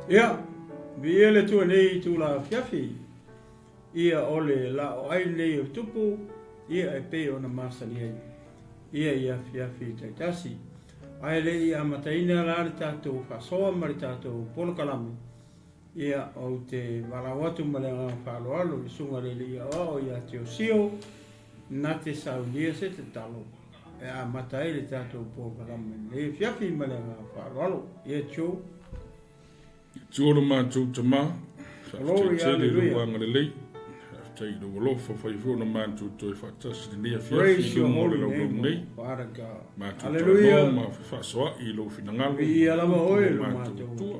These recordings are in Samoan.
Ia, viia le Atua i lenei itula afiafi. Ia, o le laoai lenei o Tupu, ia, e pei ona masani ai, ia, i afiafi taitasi. Ae le i amataina la le tatou faasoa ma le tatou polokalame, ia, ou te valaau atu ma le agaga faaaloalo i le Susuga i le Alii Aoao ia Teosio, na te saunia se tatalo e amata ai le tatou polokalame i lenei afiafi ma le agaga faaaloalo. Ia, Joe. Atua lo matou Tama, faafetai tele i lou agalelei, faafetai i lou alofa, fai foi ona matou toe faatasi i lenei afiafi i luma o le laulau nei. Matou talanoa ma fefaasoa'i i lou finagalo ma upu mo matou Atua.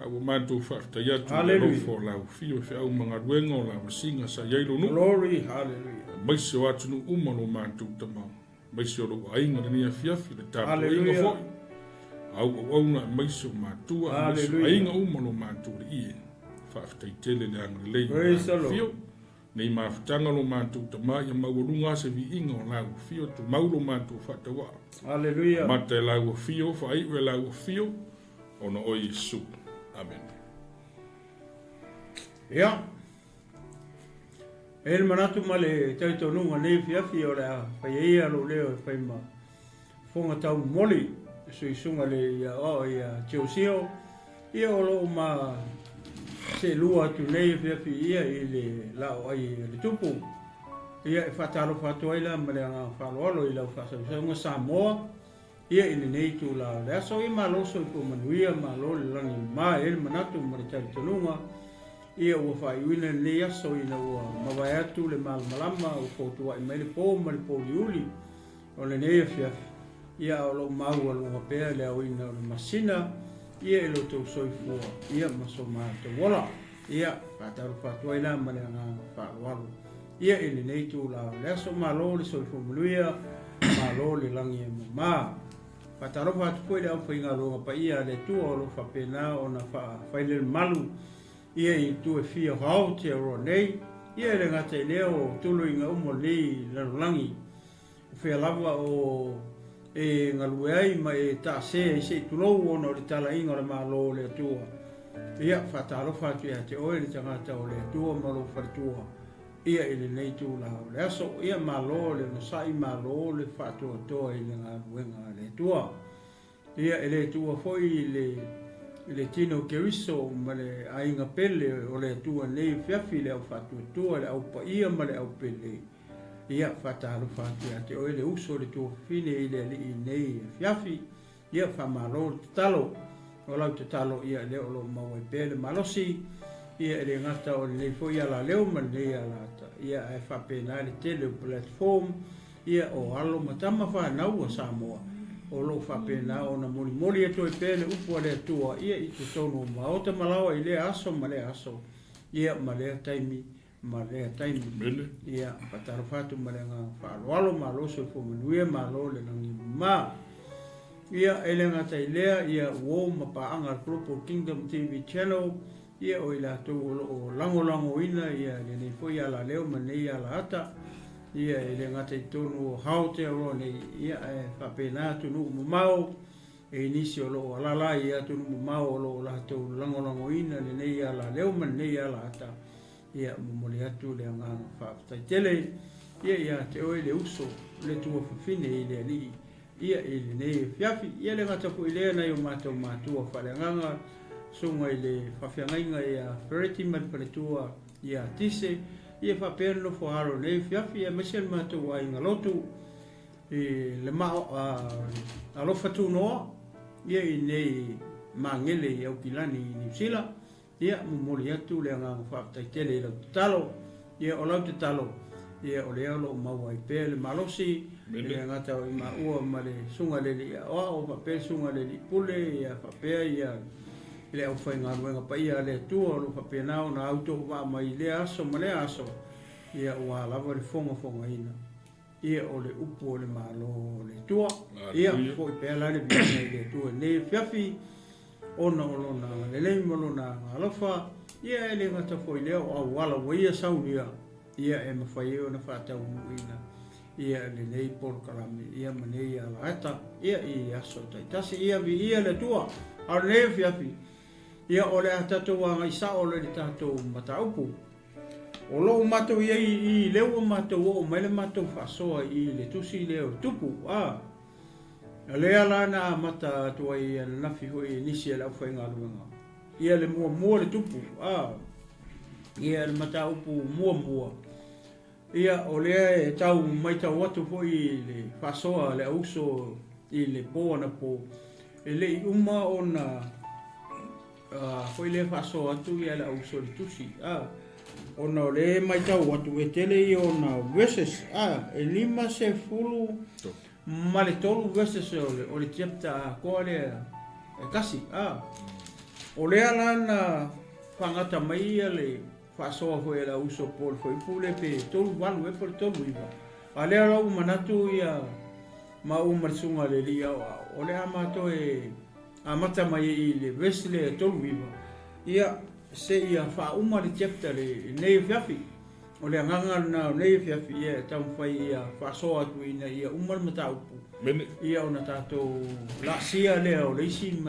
A ua matou faafetai atu i le alofa o lau afio i feau ma galuega o lavasiga sa i ai lou nuu, aemaise o atunuu uma lo matou Tama. Aemaise o lou aiga lenei afiafi, le tapuaiga foi, au auauna aemaise o matua, aemaise o aiga uma lo matou alii e. Faafetai tele le agalelei o lau afio. Nei mafutaga lo matou tama ia maualuga a se viiga o lau afio, tumau lo matou faatauaa. Amata e lau afio, faaiu e lau afio, ona o Iesu. Amene. Ia. E i ai le manatu ma le talitonuga nei afiafi o le a fai ai ia lou leo e fai ma fofoga taumomoli e suisuga le ia aoao ia Tiosio, ia o lo o ma seelua atu nei afiafi ia i le laoai a le Tupu. Ia e faatalofa atu ai la ma le agaga faaaloalo i lau faasausauga Samoa ia i lenei itula o le aso. Ia malo soifua manuia, malo le lagi mama. E i ai le manatu ma le talitonuga, ia ua faaiuina lenei aso ina ua mavae atu le malamalama, ua fotuai mai le po ma le pouliuli o lenei afiafi, ia a o lo o maualuga pea le aoina o le masina ia i lo outou soifua ia ma so matou ola. Ia, faatalofa atu ai la ma le agaga faaaloalo ia i lenei itula o le aso. Malo le soifua manuia, malo le lagi e mama. Faatalofa atu foi i le aufaigaluega paia a le Atua o lo o faapena ona faafailelemalu ia i itu e fia o Aotearoa nei, ia e le gata i lea o tuluiga uma o lenei lalolagi. O fea lava o e galue ai ma e taase ai se i tulou ona o le talaiga o le Malo o le Atua. Ia, faatalofa atu ia te oe le tagata o le Atua ma lou faletua, ia i lenei itula o le aso. Ia, malo le onosai, malo le faatoatoa i le galuega a le Atua. Ia, e le tuua foi le le tino o Keriso ma le aiga pele o le Atua nei afiafi, le au faatuatua, le au paia ma le au pele. Ia, faatalofa atu ia te oe le uso le tuafafine i le Alii nei afiafi. Ia, faamalo le tatalo. O lau tatalo, ia, lea o lo o maua ai pea le malosi. Ia, e le gata o lenei foi alaleo ma lenei alaata, ia, ae faapena le tele o platform, ia, o alo ma tama fanau a Samoa, o lo o faapena ona molimoli atu ai pea le upu a le Atua, ia, i totonu o maota ma laoa i lea aso ma lea aso, ia, ma lea taimi ma lea taimi. Mele. Ia, faatalofa atu ma le agaga faaaloalo, malo soifua manuia, malo le lagi mama. Ia, e le gata i lea, ia, uo ma paaga a le Global Kingdom TV Channel, ia, o i latou o lo o lagolagoina, ia, lenei foi alaleo ma lenei alaata, ia, e le gata i totonu o Aotearoa nei, ia, ae faapena atunuu mamao, E i nisi o lo o alaala i atunuu mamao o lo o latou lagolagoina lenei alaleo ma lenei alaata, ia momoli atu le agaga faafetai tele ia ia te oe le uso, le tuafafine i le Alii, ia i lenei afiafi. Ia le gata foi lea nai o matou matua faaleagaga, susuga i le faafeagaiga ia Fereti ma le faletua ia Tise, ia faapea le nofo alo i lenei afiafi, aemaise le matou aiga lotu, I le mao alofa tunoa ia i nei magele i Aukilani i Niu Sila, ia momoli atu le agaga faafetai tele i lau tatalo. Ia o lau tatalo, ia o lea o lo o maua ai pea le malosi, e le gata o i maua ma le Susuga i le Alii Aoao, faapea le Susuga i le Alii Pule, ia faapea ia le aufaigaluega paia a le Atua o lo o faapena ona autouvaa mai i lea aso ma lea aso, ia aua lava le fogafogaina. Ia o le upu o le Malo o le Atua. Ia foi pea la le viiga i le Atua i lenei afiafi, ona o Lona agalelei ma Lona agaalofa, ia e le gata foi i lea o auala ua Ia saunia, ia e mafai ai ona faataunuuina ia lenei polokalame ia ma nei alaata ia i aso taitasi. Ia viia le Atua. A o lenei afiafi, Ia, o le a tatou agai sao loa i le tatou mataupu. O lo o matou i ai i i lea ua matou oo mai le matou faasoa i le tusi lea o le Tupu, a. O lea la na amata atu ai ananafi foi e nisi a le aufaigaluega. Ia le muamua le Tupu, a. Ia le mataupu muamua. Ia o lea e tau maitau atu foi i le faasoa a le auuso i le po anapo, e le i uma ona foi lea faasoa atu ia le auuso i le tusi, a, ona o lea e maitau atu e tele ia ona verses, a, e 53 verses o le chapter atoa lea e tasi, a. O lea la na faagata mai ia le faasoa foi a le auuso po o le fuaiupu lea pe 38 ea po o le 39, a lea la ua manatu ia maua ma le susuga a le alii aoao, o le a matou e amata mai ai i le verse lea e 39, ia seia faauma le chapter le nei afiafi. O le agaga lena o nei afiafi, ia e taumafai ia faasoa atu ina ia uma le mataupu, ia ona tatou laasia lea o le isi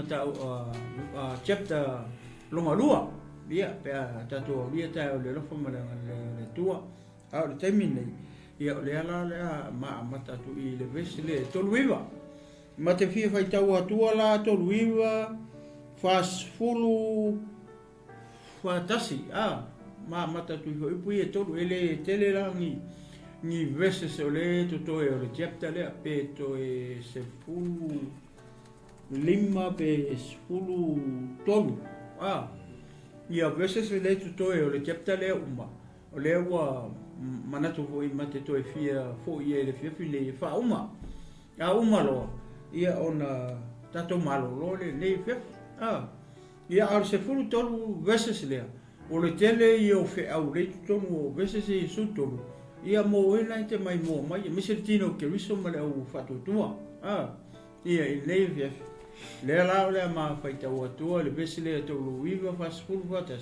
chapter lona lua. Ia, pe a tatou aulia taeao i le alofa ma le agalelei o le Atua. A o le taimi lenei, ia o lea la o le a ma amata atu i le vesi lea e 39. Ma te fia faitau atua la 39, 40, 41, a, ma amata atu i fuaiupu ia e tolu, e le tele la ni, ni verses o lea e totoe o le chapter lea, pe toe 15 pe 13, a, ia verses lea e totoe o le chapter lea uma, o lea ua manatu foi ma te toe fia foi ai i le afiafi nei e faauma. A uma loa, ia ona tatou malolo lea i lenei afiafi. A, ia a o le 13 verses lea, o le tele ia o feau lea i totonu o verses ia 13, ia mo e la e te maimoa mai, aemaise le tino o Keriso ma le au faatuatua. A, ia i lenei afiafi, lea la o le a ma faitau atua le vesi lea 39 40 41.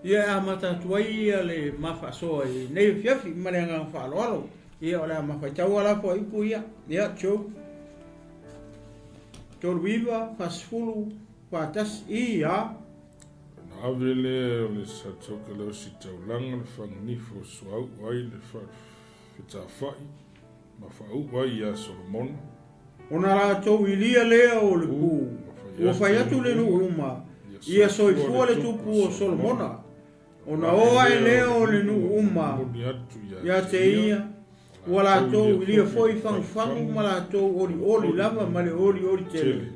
Ia e amata atu ai ia le ma faasoa i lenei afiafi ma le agaga faaaloalo. Ia o le a ma faitau ala fuaiupu ia. Ia, Joe. 39 40 41 ia. Ona ave lea o le Satoka le Ositaulaga le faganifo o suauu ai le fetafai ma faauu ai ia Solomona. Ona latou ilia lea o le pu, ua fai atu le nuu uma, Ia soifua le tupu o Solomona. Ona o ae lea o le nuu uma ia te ia, ua latou ilia foi fagufagu ma latou olioli lava ma le olioli tele.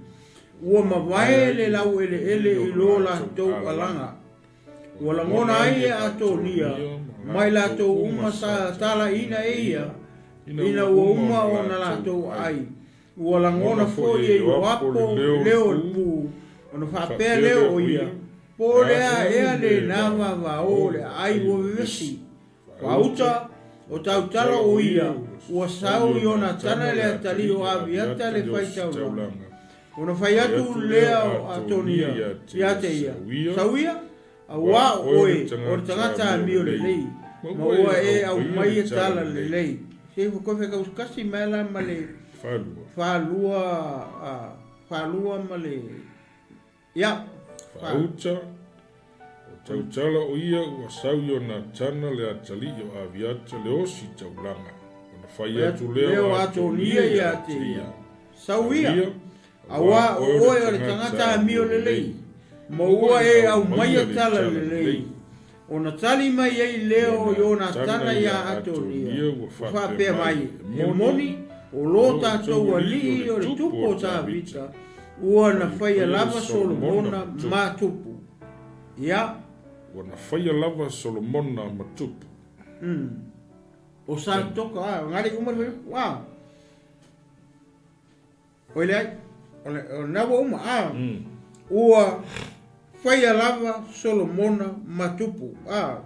Ua mavae le laueleele i lo latou alaga. Ua lagona ai e Atonia mai latou uma sa talaiina e ia, ina ua uma ona latou ai. Ua lagona foi e Ioapo le leo o le pu, ona faapea lea o ia, Po o le a ea lena vavao o le aai ua vevesi? Fauta, o tautala o ia, ua sau i ona tana le atalii o Aviata le faitaulaga. Ona fai atu lea o Atonia ia te ia, Sauia, auā o oe o le tagata amio lelei, ma ua e aumaia tala lelei. Se ua toe fekausukasi mai la ma le falua, falua ma le Ia. Faauta, o tautala o ia ua sau i ona tana le atalii o Aviata le osi taulaga, ona fai atu lea o Atonia ia te ia, Sau ia, auā o oe o le tagata amio lelei, ma ua e aumaia tala lelei. Ona tali mai ai lea o Ionatana iā Atonia, ua faapea mai, E moni, o lo tatou alii o le tupu o Tavita, ua na faia lava Solomona ma tupu. Ia. Ua na faia lava Solomona ma tupu. O Satoka, a, ngari uma le fuaiupu, a. Oi leai, o lena ua uma, a. Ua faia lava Solomona ma tupu, a.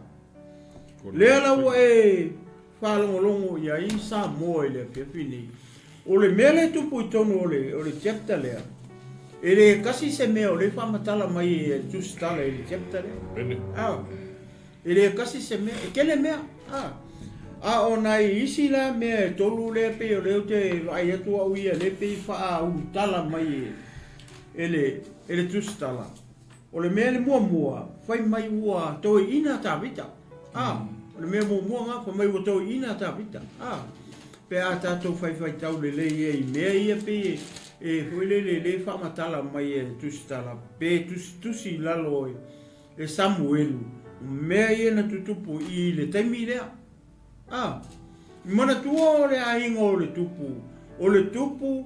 Lea la ua e faalogologo i ai Samoa i le afiafi nei. O le mea lea e tupu i totonu o le, o le chapter lea, e le kasi se mea o lea e faamatala mai e le tusitala i le chapter lea. A, e le kasi se mea, e tele mea. A, a o nai isi la mea e tolu lea pei o lea ou te vaai atu au ia lea pei faaulutala mai e, e le, e le tusitala. O le mea le muamua, fai mai ua toeaina Tavita. A, o le mea muamua lena, fai mai ua toeaina Tavita. A, pe a tatou faifaitau lelei ai i mea ia pei e foi lele le faamatala mai e le Tusitala, pe tusitusi i lalo e Samuelu, o mea ia na tutupu i le taimi lea. A, manatua o le aiga o le tupu, o le tupu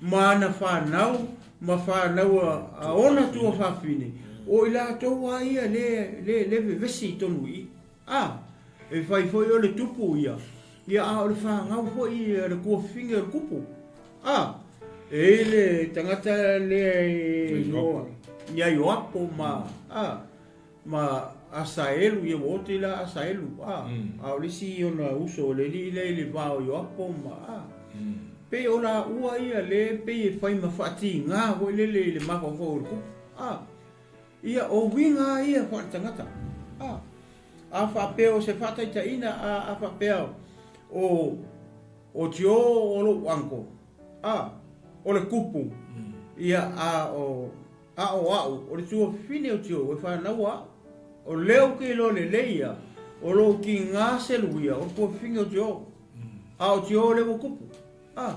ma ana fanau ma fanau a ona tuafafine, o i latou lava ia le, le, le vevesi i tonu i i. A, e fai foi o le tupu ia, ia a o le fanau foi a le tuafafine o le tupu. A, e i ai le tagata lea e igoa ia Ioapo ma, a, ma Asaelu, ia ua oti la Asaelu, a, a o le isi ona uso o le alii lea i le va o Ioapo ma, a, pei o laua ia le pei e fai ma faatiga foi lele i le mafaufau o le tupu, a, ia o uiga lava ia faaletagata, a, a faapea o se faataitaiina, a, a faapea o, o Tio o lou uncle, a, o le kupu, ia, a o, A o au, o le tuafafine o Tio e fanau au. O lea ou te iloa lelei ia, o lou tiga selu ia, o le tuafafine o Tio. A o Tio lea ua tupu. A,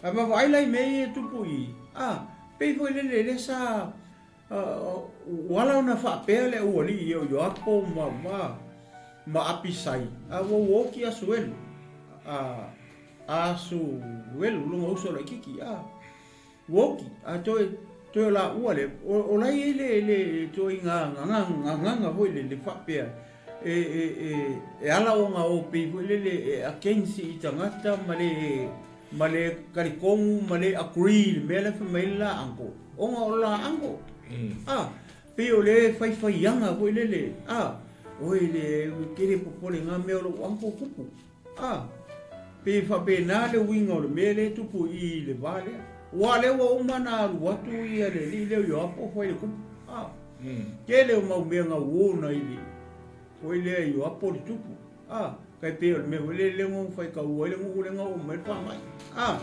a vaavaai la i mea ia e tupu i i, a, pei foi lele lea sa, ua ala ona faapea le aualii ia o Ioapo ma, ma, ma Apisai, a ua ua oti Asuelu, a, Asuelu, lona uso laitiiti, a. Ua oti, a toe, toe o laua le, o, o la e i ai le, le ituaiga gagana foi lele faapea, e, e, e, e ala ona o pei foi lele e against i tagata ma le, ma le talitonu ma le agree i le mea la e fai mai ai le la uncle, ona o le la uncle. A, pei o le faifaiaga foi lele, a, oi le tele popole nga mea o lou uncle tupu. A, pe faapena le uiga o le mea lea e tupu i i le va lea. Aua o lea ua uma ona alu atu ia le alii lea o Ioapo fai le kupu. A, tele o mau mea gauona i le foi lea Ioapo le tupu. A, kai pei o le mea foi lea lea ua fai kaua ai le nuu lea na oo mai le faamai. A,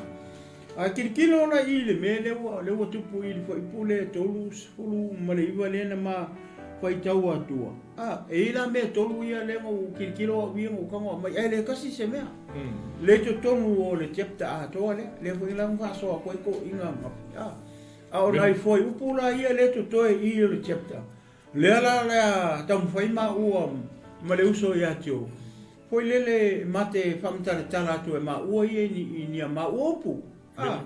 a tilotilo la i le mea lea ua, lea ua tupu i le fuaiupu lea 39 lea na ma faitau atua. A, e i ai la mea e tolu ia lea na ou tilotilo au ia na ou tago aumai, ae le tasi se mea. Le i totonu o le chapter atoa lea, lea foi la na faasoa atu ai toeaiina ananafi. A, a o nai fuaiupu la ia lea e totoe i i o le chapter, lea la o le a taumafai maua ma le uso ia Joe, foi lele ma te faamatalatala atu e maua ia i ni a maua upu. A,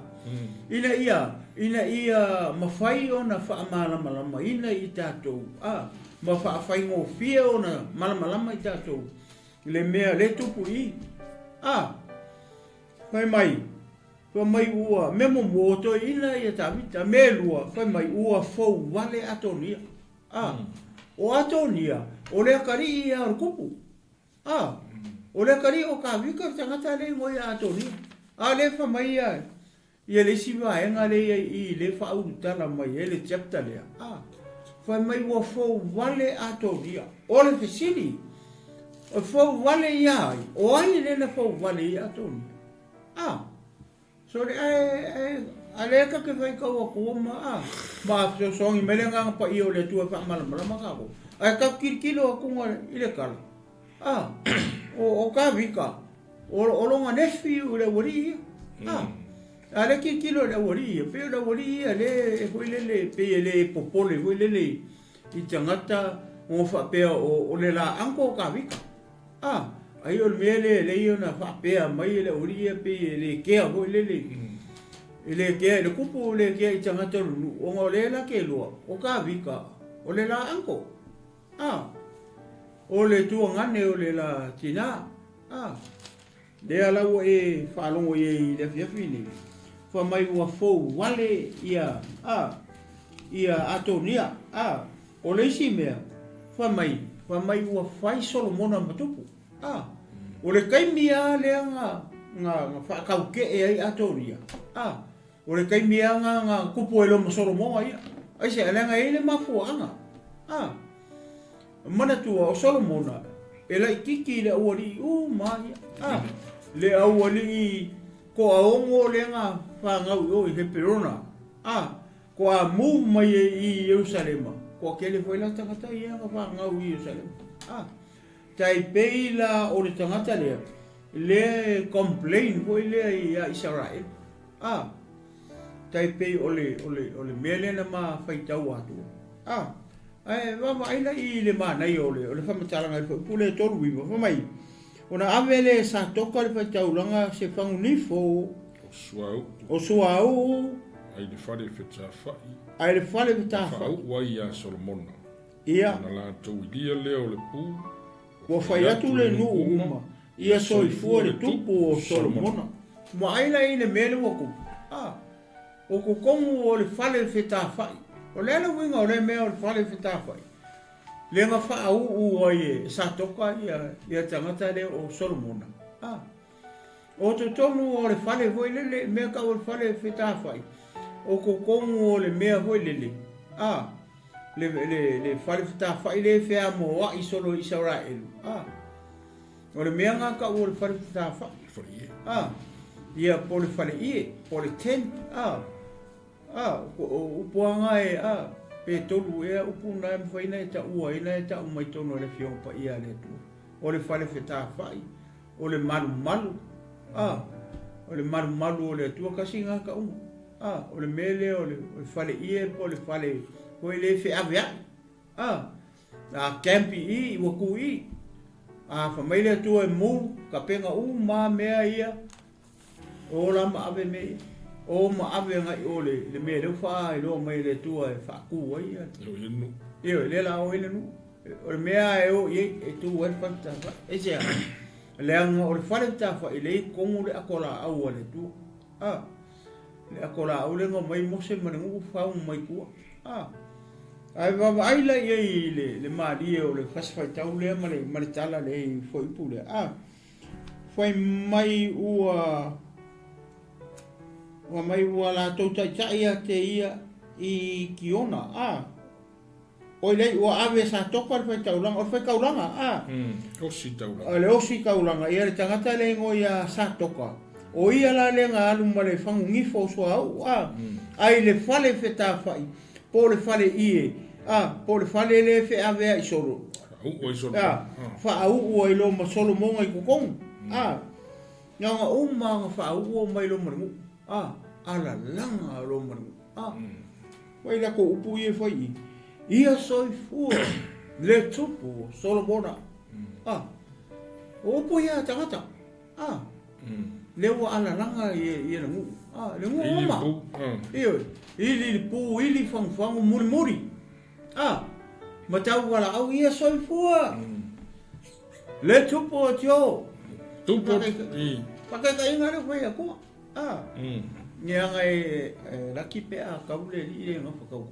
ina ia, ina ia mafai ona faamalamalamaina i tatou, a, ma faafaigofie ona malamalama i tatou le mea le tupu i, a, fai mai, fai mai ua, mea muamua ua toeaina ia Tavita, mea lua, fai mai ua fou vale Atonia. A, o Atonia, o le atalii ia o le kupu. A, o le atalii o Tavita le tagata lea e igoa ia Atonia. A lea e fai mai ia, ia le isi vaega lea i i i le faaulutala mai ai le chapter lea, a, fai mai ua fou vale Atonia. O le fesili, e fou vale ia ai? O ai lea na fou vale ia Atonia? A, Sorry, ae, ae, a lea ta te faitau atu ma, a, ma fesoasoani mai le Agaga Paia o le Atua e faamalamalama tatou. Ae tatou tilotilo atu i le tala, a, o, o Tavita, o, o lona nephew le aualii ia. A, a lea tilotilo i le aualii ia, pei o le aualii ia lea e foi lele, pei e le popole foi lele i tagata ona faapea o, o le la uncle o Tavita. A, ai o le mea lea e lelei ona faapea mai e le aualii ia pei e le kea foi lele, e le kea i le kupu, e le kea i tagata o le nuu, ona o lea la ke iloa, o Tavita, o le la uncle, a, o le tuagane o le la tina, a, lea la ua e faalogo i ai i le afiafi nei, fai mai ua fou vale ia, a, ia Atonia, a. O le isi mea, fai mai, fai mai ua fai Solomona ma tupu. A, o le taimi lava lea na, na, na faataukee ai Atonia, a, o le taimi lava na, na tupu ai loa ma Solomona ia. Aisea? Leaga e i ai le mafuaaga. A, manatua o Solomona, e laitiiti i le aualii uma ia. A, le aualii toaono lea na fanau i o i Heperona. A, Kua mū mai e i Ierusalema. Toatele foi la tagata ia na fanau i Ierusalema. A, tai pei la o le tagata lea, lea e complain foi lea ia Isaraelu. A, tai pei o le, o le, o le mea lea na ma faitau atua. A, ae vaavaai la i le manaia o le, o le faamatalaga i le fuaiupu lea e 39, fai mai, Ona ave lea e Satoka le faitaulaga se fagunifo. O suauu. O suauu. Ai le fale fetafai. Ai le fale fetafai. Faauu ai ia Solomona. Ia. Ona latou ilia lea o le pu. Ua fai atu le nuu uma. Ia soifua le tupu o Solomona. Ua ai la i le mea lea ua tupu. A. O totonu o le fale fetafai. O le a le uiga o lea mea o le fale fetafai? Lea na faauu ai e Satoka ia, ia tagata lea o Solomona. A. O totonu o le fale foi lele, mea tau o le fale fetafai, o totonu o le mea foi lele, a, le, le, le fale fetafai lea e feamoa'i solo i Isaraelu, a. O le mea na tau o le fale fetafai. A. Ia, po o le faleie, po o le tent, a. A, o upu lava na e, a, pe tolu ea upu na e mafai ona e taua ai na e tau mai tonu e le Afioga Paia a le Atua. O le fale fetafai, o le malumalu, a, o le malumalu o le Atua kasi na tauga. A, o le mea lea o le, o le fale ie po o le fale foi lea e feaveai. A, a camp i i, ua tu i. A, fai mai le Atua e mu, tapena uma lava mea ia, O la ma ave mea ia. O ma ave agai i o le, le mea lea ua faailoa mai e le Atua e faatu ai ia. E o i ai le nuu. Ioe, lea la o ai le nuu. O le mea e o i ai, e tu ai le fale tafai. Aisea? Leaga o le fale tafai lea i totonu le ato laau a le Atua. A, le ato laau lea na omai Mose ma le nuu fau mai tua. A, ae vaavaai la i ai i le, le malie o le fasi faitau lea ma le, ma le tala lea i fuaiupu lea. A, Fai mai ua Fai mai ua latou taitai ia te ia i Kiona, a. Oi lei, ua ave e Satoka le faitaulaga, o le faitaulaga, a. Osi taulaga. Le osi taulaga, ia le tagata le igoa ia Satoka, o ia la lea na alu ma le fagugifo o suauu, a. Ai le fale fetafai, po o le fale ie, a, po o le fale lea e feaveai solo. Faauu ai Solomona. Faauu ai loa ma Solomona i totonu. A, na ona uma ona faauu mai loa ma le nuu. A, alalaga loa ma le nuu. A, fai latou upu ia e fai i, ia soifua le tupu o Solomona. A, o upu ia a tagata. A, lea ua alalaga ia le nuu. A, le nuu uma. Ioe, ili le pu, ili fagufagu, mulimuli. A, ma tau valaau ia soifua. Le tupu o Tio. Tupu i. Pakaitaiga le fai atua. A, leaga e laki pe a kau le alii le gafa kau.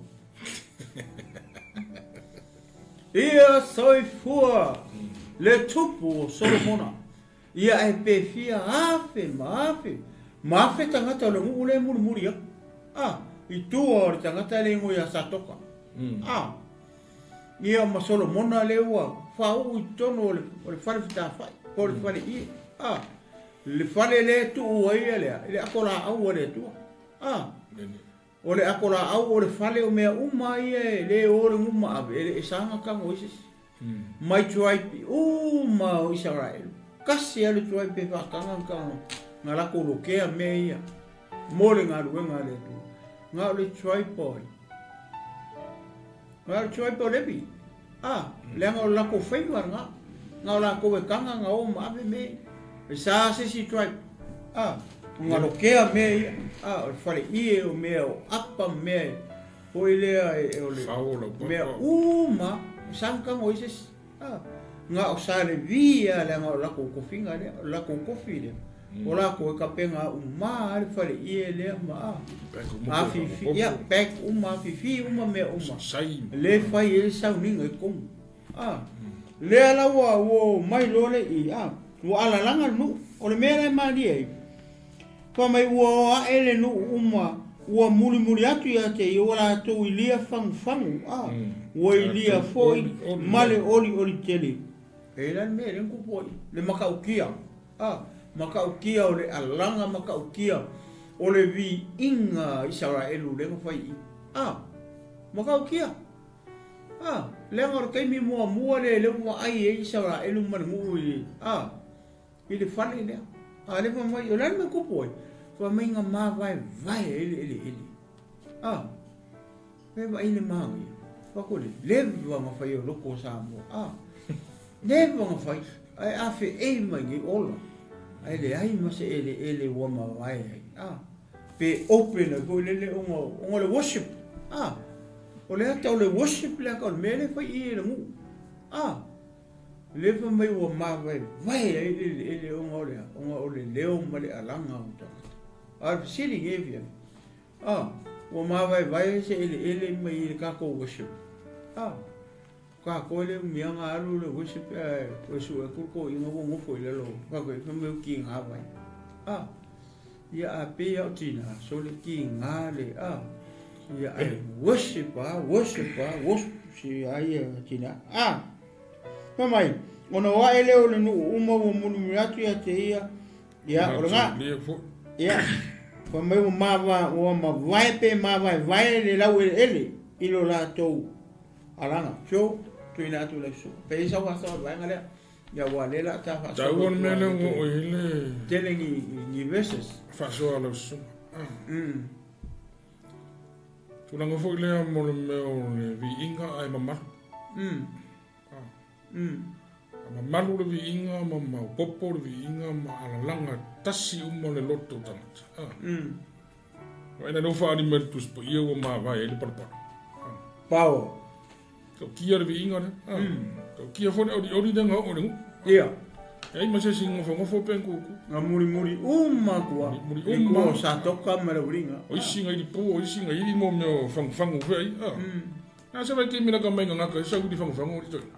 Ia soifua le tupu o Solomona. Ia e pe fia afe ma afe ma afe tagata o le nuu lea e mulimuli atu. A, i tua o le tagata le igoa ia Satoka. A, ia ma Solomona lea ua faauu i totonu o le, o le fale fetafai, po o le fale ie. A, le fale lea e tuu ai ia lea, le ato laau a le Atua. A, o le ato laau o le fale o mea uma ia e le o le nuu ma ave, e le e saga tago ai se isi. Mai tribe uma o Isaraelu. Kasi lava le tribe e faataga na latou lokea mea ia mo le galuega a le Atua. Na o le tribe o ai? Na o le tribe o Levi. Ah, leaga o le latou faiva lena. Na o latou e taga na o ma ave mea ia. E sa se isi tribe. Ah, na lokea mea ia. Ah, o le faleie o mea o apa ma mea e Foi lea e o le mea uma sangkang o ise a nga o sa le via le nga o la ko kofinga le la ko kofi le o la ko ka penga uma le fale ie le ma a fi fi ya back uma fi fi uma me uma le fai e sauninga i komu a lea la ua ua mai loa le i a ua alalanga le nuu o le mea la e malie ai Fai mai ua o aʻe le nuu uma, ua mulimuli atu ia te ia, ua latou ilia fagufagu, a ua ilia foi ma le olioli tele. E la le mea lea na tupu ai, le matautia, a, matautia o le alaga, matautia o le viiga Isaraelu lea na fai i i, a, matautia. A, leaga o le taimi muamua lea lea ua vaai ai Isaraelu ma le nuu i, a, i le fale lea. A lea fai mai, o le a le mea tupu ai? Fai mai na mavaevae ai le eleele. A, e vaai le manaia. Fai atu le leva na fai o loko o Samoa. A, leva na fai. Ae a feei mai nei ola. Ae leai ma se eleele ua mavae ai. A, pe open ai foi lele ona, ona o le worship. A, o le ata o le worship le ata o le mea lea e fai i i le nuu. A, le fai mai ua mavaevae ai le eleele ona o le a? Ona o le leo ma le alaga o tagata. A o le fesili nei fia, a, ua mavaevae se eleele mai i le tatou worship. A, tatou e le umiaga alu le worship ae toe sue atu le toeaina ua nofo i lalo, fai atu fai mai ua tiga vai. A, ia a pei lava o tina, sole tiga le, a, ia ae worship a, worship a, worship a ia tina. A, fai mai, ona o ae lea o le nuu uma ua mulimuli atu ia te ia, ia, o lena. Ia, fai mai ua mava, ua mavae pe mavaevae le laueleele i lo latou alaga. So, tuuina atu i lau susuga. Pe i sau aso o le vaega lea. Ia ua le la ta faasoa. Taua le mea lea ua oo i ai le... Tele ni, ni verses. Faasoa a lau susuga. Tulaga foi lea mo le mea o le viiga ae mamalu. A mamalu le viiga ma maopoopo le viiga ma alalaga tasi uma le loto o tagata. Vaai la lea ua faaali mai le Tusi Paia ua mavae ai le palapala. Power. Tautia le viiga lea. Tautia foi le olioli lea na oo i le nuu. Ia. E ai ma se isi gofogofo pe kuku. Na mulimuli uma atu lava. Mulimuli uma. I kua o Satoka ma le uliga. O isi na ili pu, o isi na ili mo mea o fagufagu fea ai. Na se vaitaimi laka mai gagaka ai sau ili fagufagu o li toeaina.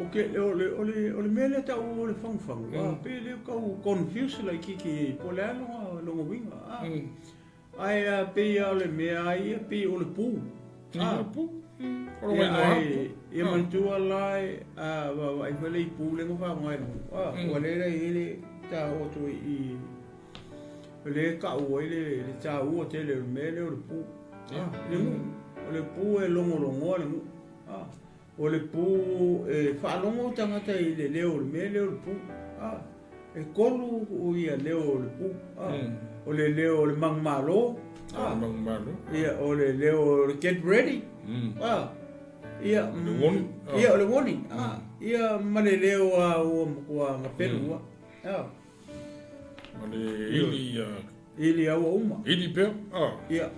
Ok, o le, o le, o le mea lea tau o le fagufagu, a pe le tau confuse laitiiti po o le a lona, lona uiga, a. Ae a pei lava o le mea a ia pei o le pu. A. Pu. O le igoa pu. Ia manatua la e a vaavaai foi le i pu lea na faaaoga e le nuu. A, ua le la i ai le taua atu i o lea e tau ai le taua tele o le mea lea o le pu. A, le nuu. O le pu e logologoa le nuu. A, o le pu e faalogo tagata i le leo o le mea lea o le pu. A, e tolu ia leo o le pu. A, o le leo o le manumalo. A, manumalo. Ia, o le leo o le get ready. A, ia, le warning. Ia, o le warning. A, ia, ma le leo a ua matua gapelu lava. A. Ma le ili. Ili a ua uma. Ili pea. A. Ia.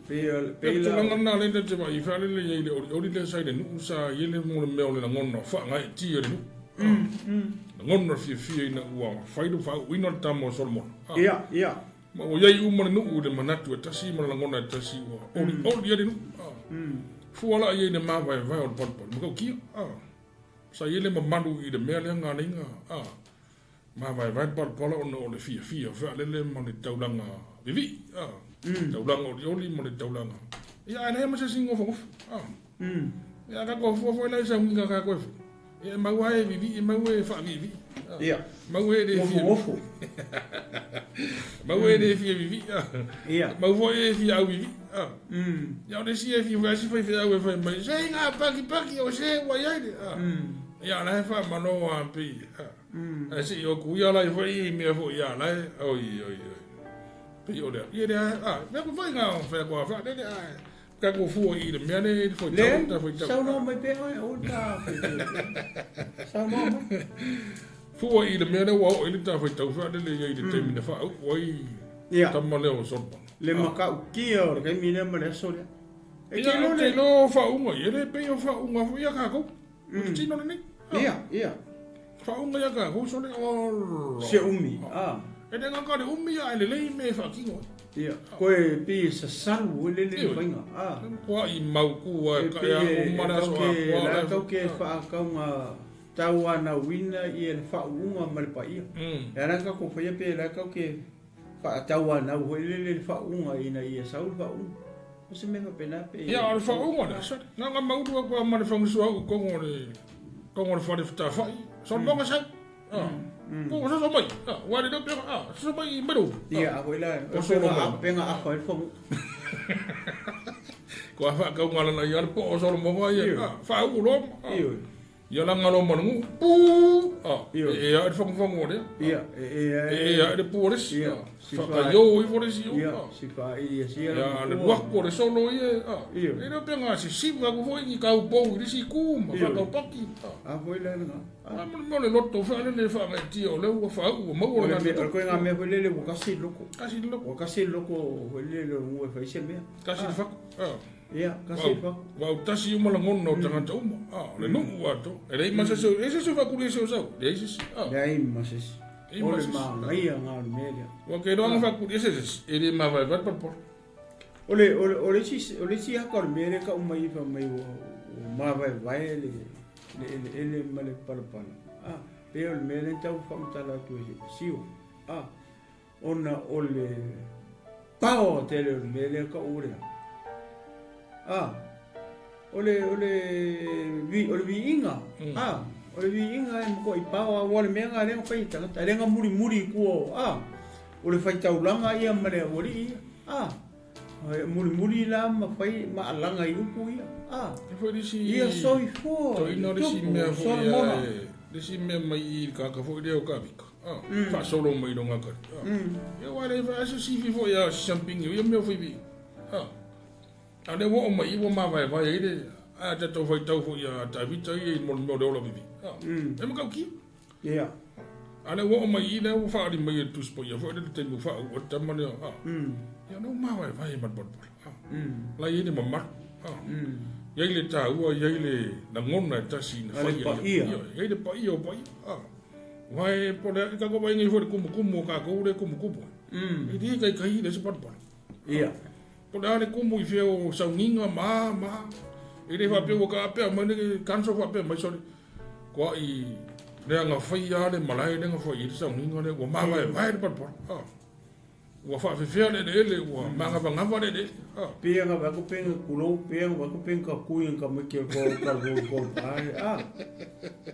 Pei pei la. Tulaga lena lea ta te vaai i faalele i ai le olioli lea sa i le nuu sa i ai le mo le mea o le lagona faagaeetia i le nuu. Lagona fiafia ina ua fai le faauuina o le tama o Solomona. Ia, ia. Ma ua i ai uma le nuu i le manatu e tasi ma le lagona e tasi ua olioli ai le nuu. Fua la i ai le mavaevae o le palupalu ma tautia. Sa i ai le mamalu i le mea lea na ala ai na mavaevae le palapala ona o le fiafia faalele ma le taulaga vivii, taulaga olioli ma le taulaga. Ia ae leai ma se isi gofogofo. Ia a tatou fua foi la i saugiga tatou e fai, ia e mau lava e vivii, e mau e faaviivii. Ia. Mau e le fia gofogofo. Mau e le fia vivii. Ia. Mau foi e fia auvivii. Ia o le isi e fia foi a isi faifeau e fai mai, se ina pakipaki o se ua i ai le. Ia o la e faamalo lava pei. Ae se i o kuia la i foi i mea foi ia la e, oi, oi, oi. Pei o lea, ia lea, a, mea ko foi ngā whea kua wha, lele, a, ka ko fua i le mea le, le foi tau, ta foi tau. Saunoa mai pea oe, o ta Saunoa mai. Fua i le mea le ua o i le ta foi tau wha, lele ia i le taimi na wha, au, ai, Ia. tama lea o Solomon. Le matautia o le taimi lea ma le aso lea. E te iloa le... Ia, te iloa whaunga, ia le pei o whaunga foi ia kākou. O te tino lenei. Ia, ia. Whaunga ia kākou, sole o... Se umi, a. E le ngaka le umi ia, e lelei me e whaakino. Ia, koe pei e sasalu e lele le whainga. A. Kua i mau kua e ka ea o mara so a kua. La tau ke whaakaunga tau ana wina i e le whaunga ma le paia. E ana ka ko whaia pe la tau ke whaatau ana hoi lele le whaunga ina ia sau le whaunga. O se mea faapena pe. Ia, o le faauuga lea, sorry. Na nga maulu aku a ma le fagusoa au kongo o le kongo o le fale fetafai. Solomon sau. Ah. Kongo soso mai. Ah, ua le leo pega. Ah, soso mai i mai Ia, a foi la. O Solomon. Penga afa i le fagu. Ko a whaakaunga lana i ale po o Solomonga ia. Ioe. Whaau lo. Ioe. Ia langa lo manungu. Pu. Ioe. E a le whangu o lea. Ia, e e E a le pu o lesi. Ia. Whakaio i fo lesi. Ia, si wha i ia sia Ia, le luaku o le solo ia. Ioe. E leo pe ngā se siva ku foi ki kau pou i lesi ku ma Ioe. whakaupaki. A foi le nga. A mo mo le loto wha le le whangai tia o leo ua whaau ua mau o O le le ngā o koe ngā mea foi lele ua kasi loko. Kasi loko. Ua kasi loko foi lele o ngua whai se mea. Kasi le whaku. Ia, kasi whaku. Wau tasi uma langona o tangata uma. Le nuu ato. E lei masa seu, e se seu whakuri e seu sau. Le se se. Leai ma se se. E O ma le se se. ma ngai a ngā o le mea lea. Wa ke roanga whakuri e se se. E le ma vai vai parpor. O le o le o le si o le si haka o le mea lea ka uma i wha mai ua ua mavae vae le le ele ele ma le palapala. Pe o le mea lea tau whamatala atu e sio. Ona o le pao tele o le mea lea ka urea. O le o le vi o le viinga. O le viinga e moko i pao a ua le mea ngā lea whai tangata. Lenga muri muri kua. O le whai taulanga ia ma le awari ia. Muri muri la ma whai ma alanga i upu ia. E foi lisi Ia soi fua. Toi no lisi mea foi ia. Lisi mea mai i kaka foi leo ka vika. Wha solo mai ronga kari. Ia wale wha aso sifi foi ia siampingi. Ia mea foi vi. A le wa o mai iwa ma vai vai i le a te tau whai tau foi a Tavita ia i mo mea o le ola vivi. E makau kia. Ia. A le wa o mai i le ua whaari mai e tuspo ia foi le te teimu wha o tamane. Ia no ma vai vai ma porpor. La i le mamaru. Ia i le tāua, ia i le langona e tasi na A le whai paia. Ia i le paia o paia. Wai po le ka ko vai ngai foi le kumu kumu ka ko le kumu kumu. E di kai kai le se porpor. Ia. Po le ale kumu i whia o saunginga ma ma. E le whapea ua ka apea mai ne kanso whapea mai sorry. Koa i lea ngā whai a le malae le ngā whai i le saunginga le ua mawae vai le porpor. Ua whaafewhea le le ua mangawangava le le. Pea ngā wako penga kulou, pea ngā wako penga kui ngā meke ko ka ko ko ai.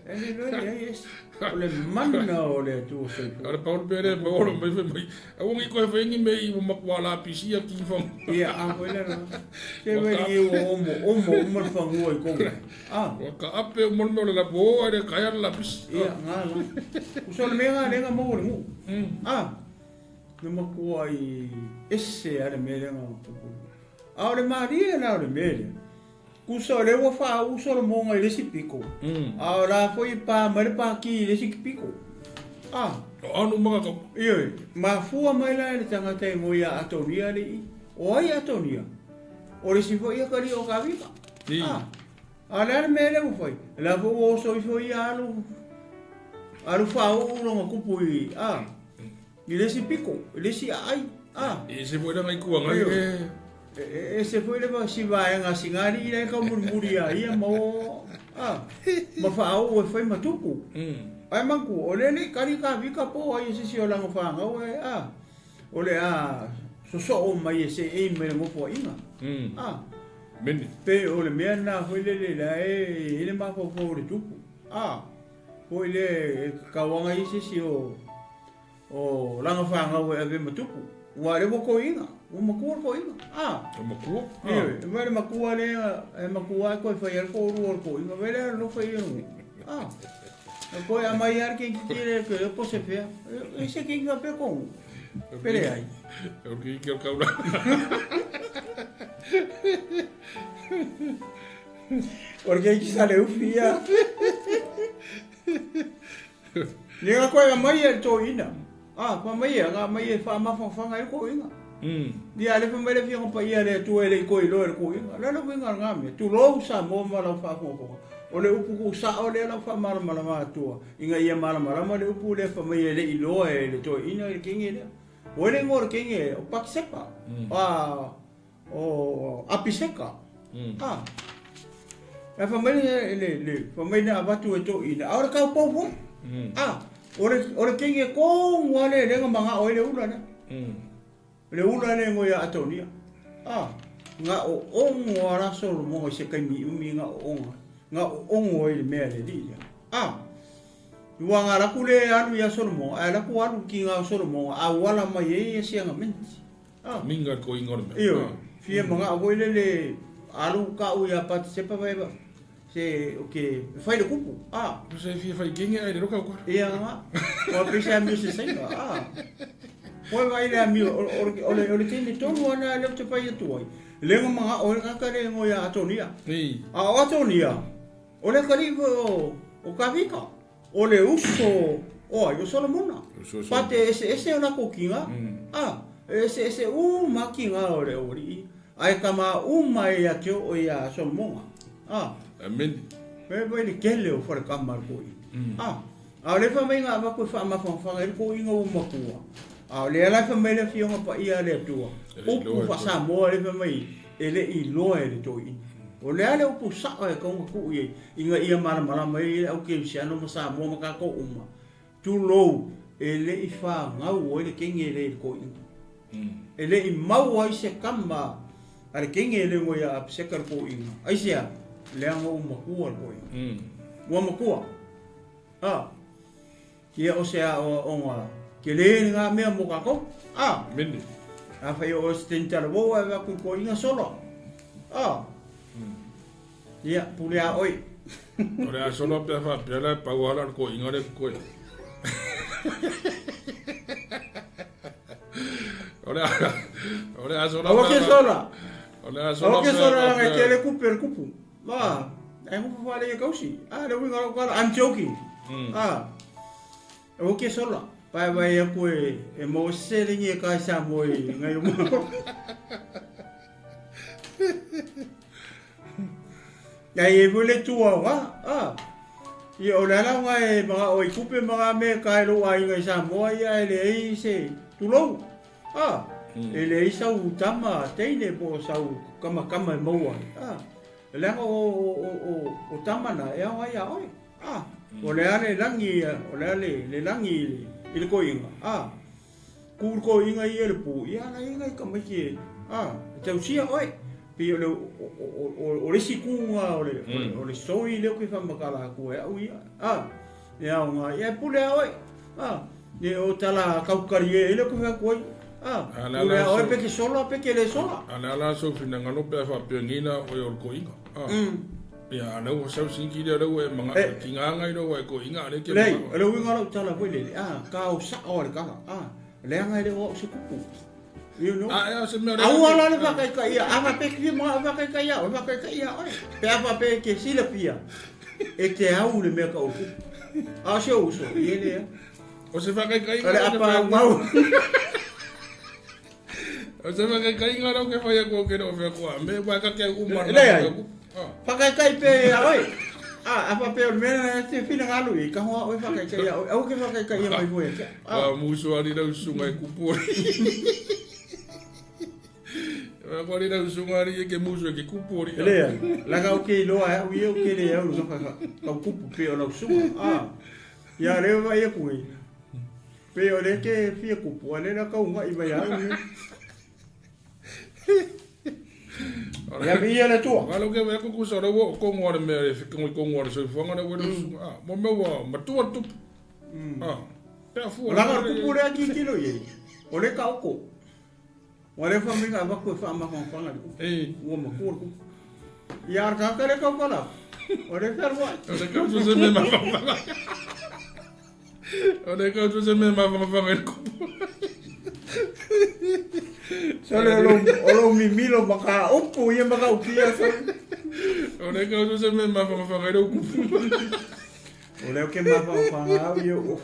E le le le yes. O le mana o le tu se. Ale Paul pere mo olo mai mai. A wongi ko whengi me i mo makwa la pisi a ki fong. Ia a ko le na. Te we i o omo omo omo fangua i konga. Wa ka ape mo mo le la bo ale kaya la pisi. Ia ngā la. Uso le mea le ngā mo le ngu. No makua i ese ale mea le ngā pupu. A o le maria na o le mea le. Kusa o le ua wha uso le monga i lesi piko. A o la foi pa mai le pa ki i lesi piko. O anu maka kau. Iyo, ma fua mai la le tangata e ngoia Atonia le i. O ai Atonia. O le si foi ia kari o ka vika. A le ale mea le ua whai. La fo o so i foi alu. Alu wha o uronga kupu i. I lesi piko, i lesi ai. E se foi ngai kua ngai e. E se foi le si vai nga singari i le ka murmuri a ia mo. Ma wha o e whai matupu. Ai manku, o le le kari ka vika po ai se si o langa whanga o e. O le a soso o mai e se e me ngopo inga. Mene. Pe o le mea na hoi le le la e le mafo fo le tupu. Hoi le kawanga i se si o o langa whanga o e ave matupu. Ua le wako inga. Ua makua ko inga. O makua? E wale makua le e makua ko e whai al ko uru ko inga. Wele no whai uru. Ko e amai ar ke kire ke po se fea. E se ke inga pe ko. Pere ai. O ki ki o kaura. Porque ki sale ufia. Ni ko e amai al to ina. Pa mai nga mai e fa ma fa fa ngai ko inga. Ia le fa mai le fia pa ia le tu ele ko ilo le ko inga. La lo inga nga me. Tu lo sa mo ma la fa fa fa. O le upu ku sa o le la fa mara mara ma tua. Inga ia mara mara ma le upu le fa mai le ilo e le to ina le kingi le. O le ngor kingi o paksepa. O apiseka. E fa mai le le fa mai na avatu e to ina. A ora ka po po. O le kingi ko ngwa le le nga o le ula na. Le ula le ngoia Atonia. Nga o ongo ara solo mo se kai mi umi nga o onga. Nga o ongo e le mea le li. Ua ngā raku le alu ia Solomonga, a raku alu ki ngā Solomonga, a wala mai e ia sianga menti. Minga ko inga le mea. Iyo, fia mga awoi le le Alu ka u ia pati sepa vai se o ke fai le kupu. Ah. Se fia fai kenge ai le roka ko. Ia nga. O pisa mi se senga. Ah. Poi vai le ami o o le o le tini tonu ana le te pai atu ai. Le nga mga o ka ka le ngo ia Atonia. Ei. A o Atonia. O le kali o o Kavika. O le uso o ai o Solomona. Pate ese ese o la kokinga. Ah, ese ese u makinga o le ori. Ai kama uma e ia te o ia Solomona. Ah. Amen. Me vai le kele o whare kama ko i. Ah. A le fa mai ngā waku wha mawhangawhanga e ko inga o makua. A le ala fa mai le fionga pa ia le atua. Upu fa Samoa le fa mai e le i loa e le toi. O le ale upu sao e kaunga ku i inga ia malamalama i au ke siano ma Samoa ma ka ko uma. Tulou e le i wha ngau o le kenge le i ko inga. E le i mau ai se kama a le kenge le ngo ia apseka le ko inga. Ai sea, le anga o makua le ko inga. Ua makua. Ah. Ia o se a o ngā ke le ngā mea mo kako. Ah. Mene. A whai o se tentara wo a waku ko inga solo. Ah. Ia, pule a oi. O le a solo pe fa pe la pa wala ko inga le ko. O le a solo. O ke sola. O le a solo. O ke sola ngai te le kupe le kupu. Ma, ai kupu wale e kausi. Ah, le winga lo I'm joking. Ah. O ke sola. Pai vai e koe e mo se le ngi ka sa mo i ngai mo. Ia e vole tua wa. Ah. Ia o le ala ngai mga o i kupe mga me ka lo ai ngai sa mo ia e le ei se tulou. Ah. E le ei sau tama teine po sau kama kama e maua. Ah. Le o o tama na e au ia oi. Ah. O le ale langi o le ale le langi i le koinga. Ah. Ku ko inga i le pu. Ia la inga i ka mai ki. Ah, tausia oi. Pi o le o le sikunga o le o le soi le ke fa makala ku e au ia. Ah. Ia o nga ia pule oi. Ah. Ne o tala kaukari e le ku fa ku. Ah. Pule oi pe ke solo pe ke le sola. Ala ala so fina ngalo pe fa pe ngina o o ko inga. Ah. Ia ana o sau sinki le ro e manga ki nganga i ro e ko inga le ke. Lei, le winga lo tala foi le. Ah, ka o sa o le ka. Ah, le anga le o se kupu. You know. Ah, e se me. Au ala le ka ka ia, ava pe ki mo ava ka ka ia, ava ka ka ia oi. Pe ava pe ke sila pia. E te au le me ka o kupu. A se o so, ie le. O se fa ka ka ia. Le apa mau. O se fa ka ka inga ro ke fa ia ko ke ro fe ko me wa ka ke u mar. Le. Whakaikai pe a oi. Ah, apa pe o mea te whina ngalu i ka hoa oi whakaikai ia oi. Au ke whakaikai ia mai moe. Ah, musu ari rau sunga e kupu ori. Ko ari rau sunga ari e ke musu e ke kupu ori. Lea, laka o ke iloa e au ia o ke le au ka ka kupu pe o lau sunga. Ah. Ia reo vai e kui. Pe o le ke fia kupu ale la kaunga i vai au. Ia vi le tua. Ngalo ke we ku sa ro ko ngore me le fi ko ngore so fanga le we ah mo me wa matua tu. Ah. Pe fu. La ka kupu le ki kilo ye. O le ka oko. Wa le fa minga va ko fa ma fa le. Eh. Wo ma ko ku. Ia ka ka le ka kala. O le fer wa. O le ka tu se me ma fa. O le ka tu se me ma fa fa le ku. Sole o lo mimilo maka upu ia maka upia sole. O le ka tu se me ma fa fa le ku. O le ke ma fa fa ngau ia o.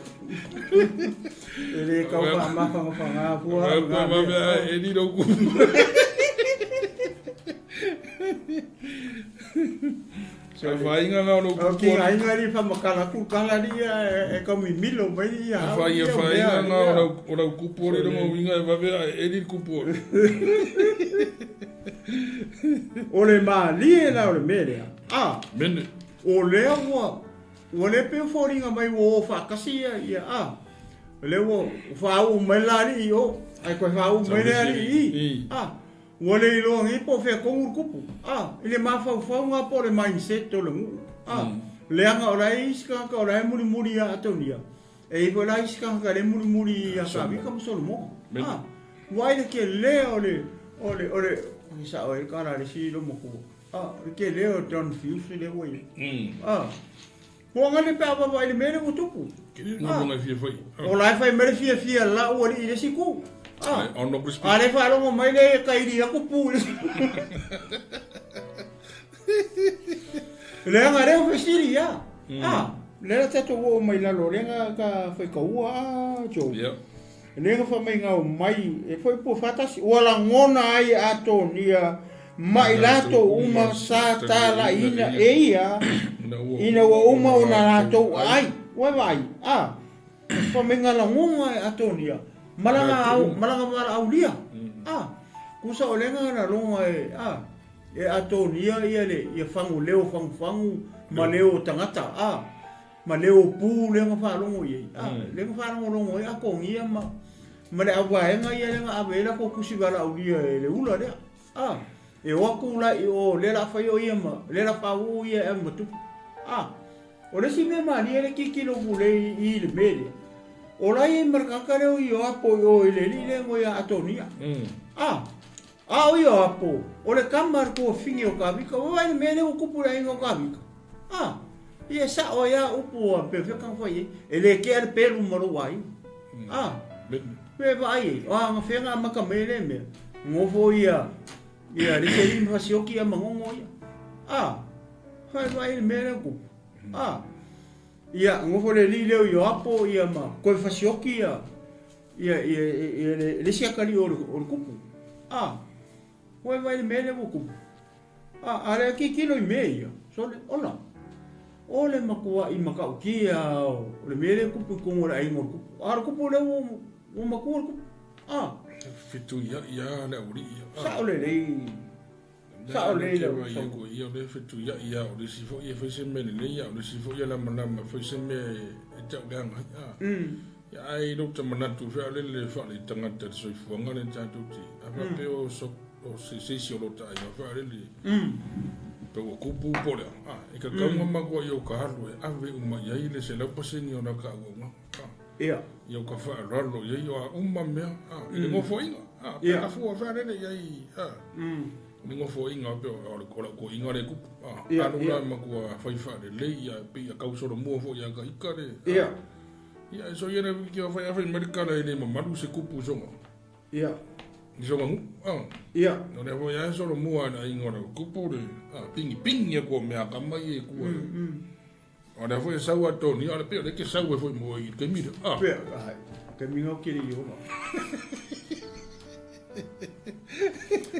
E le ka fa ma fa fa ngau pua. Ma ma e ni ro ku. Sa fainga ngau lo ku. Ki ngai ngai fa makala ku kala ni e ka mimilo mai ia. Fa ia fainga ngau o ro kupu ore ro winga e vave e ni kupu. O le ma li la o le mele. Ah, mene. O le ua o le pe foringa mai o fa kasi ia ah. Le ua fa u mai la ni o ai ko fa u mai la ni. Ah. Ua le iloa ngi po fea kongu kupu. Ah, ile mafaufau ngā po le mindset o le ngu. Ah, leanga o la isi ka o la e muri muri a atonia. E i la isi ka le muri muri a ka vika mo Solomon. Ah, wai le ke le o le o le o le sa o e ka la le si lo mo ku. A, le tele o Don Fiuse lea ua i ai. A, ua gane pe a vaavaai i le mea lea ua tupu. A, o la e fai mai le fiafia la ua alii i le isi itu. A, a le faalogo mai lea e kaili atu pu i le isi Leaga lea ua fesili ia. A, lea la tatou oo mai lalo lea na ta faitaua a Joe. Yeah. Lea na faamaiga o mai e foi po faatasi ua lagona ai e Atonia ma i latou uma sa talaiina e ia ina ua uma ona latou aai. Ua vaai, a, faamaiga lagona e Atonia ma lana au, ma lana valaaulia. A, kusa o lea na lagona e, a, e Atonia ia le, ia fagu leo fagufagu ma leo o tagata, a. Ma leo pū lea na faalogo i ai. A, lea na faalogologo ai Atonia ma, ma le auvaega ia lea na ave ai latou tusi valaaulia e le ula lea. A, e o atu la i o lea la fai o ia ma, lea la faauu ia e ave ma tupu. A, o le isi mea malie le tilotilo pule i le mea lea, o la e i ai ma le tagata lea o Ioapo i o i le alii lea mo ia Atonia. A, a o Ioapo, o le tama a le tuafafine o Tavita, ua vaai i le mea lea ua tupu i le aiga o Tavita. A, ia e sao ai lava upu a Perofeta na fai ai, e le tea le pelu ma lou aiga. A, pe vaai ai, o a gafea na amata mai ai lea mea, nofo ia, ia le isi alii ma fasioki ia manono ia. A, fai vaai i le mea lea ua tupu. A, ia nofo le alii lea o Ioapo ia ma toe fasioki ia, ia, ia, ia, le, le isi atalii o le, o le tupu. A, ua vaai i le mea lea ua tupu. A, a lea tilotilo i mea ia, sole, ola. O le matua'i matautia o le mea lea e tupu i totonu o le aiga o le tupu. A o le tupu lea ua, ua matua le tupu. A. Fetuia'i lava le aualii ia. A. Sao lelei. Sao lelei lau saunoaga. Ia ko ia le fetuia'i lava o le isi foi e fai se mea lelei, a o le isi foi e lamalama e fai se mea e tau leaga ai. A. Ia ae i lou ta manatu fealele faale-tagata i le soifuaga lea tatou te, a faapea o o se isi o lo ta aiga fealele pe ua kupu po o le a, e tatau ona matua i o ka alu e ave uma i ai le 100% o la ta auaunaga. Ia. I o ka faaaloalo i ai o a uma mea, a, i le nofoaiga, a, pe a fua fealele i ai, a, le nofoaiga pe o le o lau toeaina lea e tupu, a, alu la matua fai faalelei, ia pei a tau solomua foi ia ta ita le, a, ia e soia le wiki o fai a fai mai le tala e le mamalu se kupu i soga. Ia. I soga nuu, a. Ia. O lea foi a solomua i le aiga o le kupu le, a, pigipigi atu o mea kama ia i tua. O lea foi e sau a Tony, a o le pei o lea e te sau ai foi mo i le taimi lea, a. Pea, ai, taimi na o ke le i ola.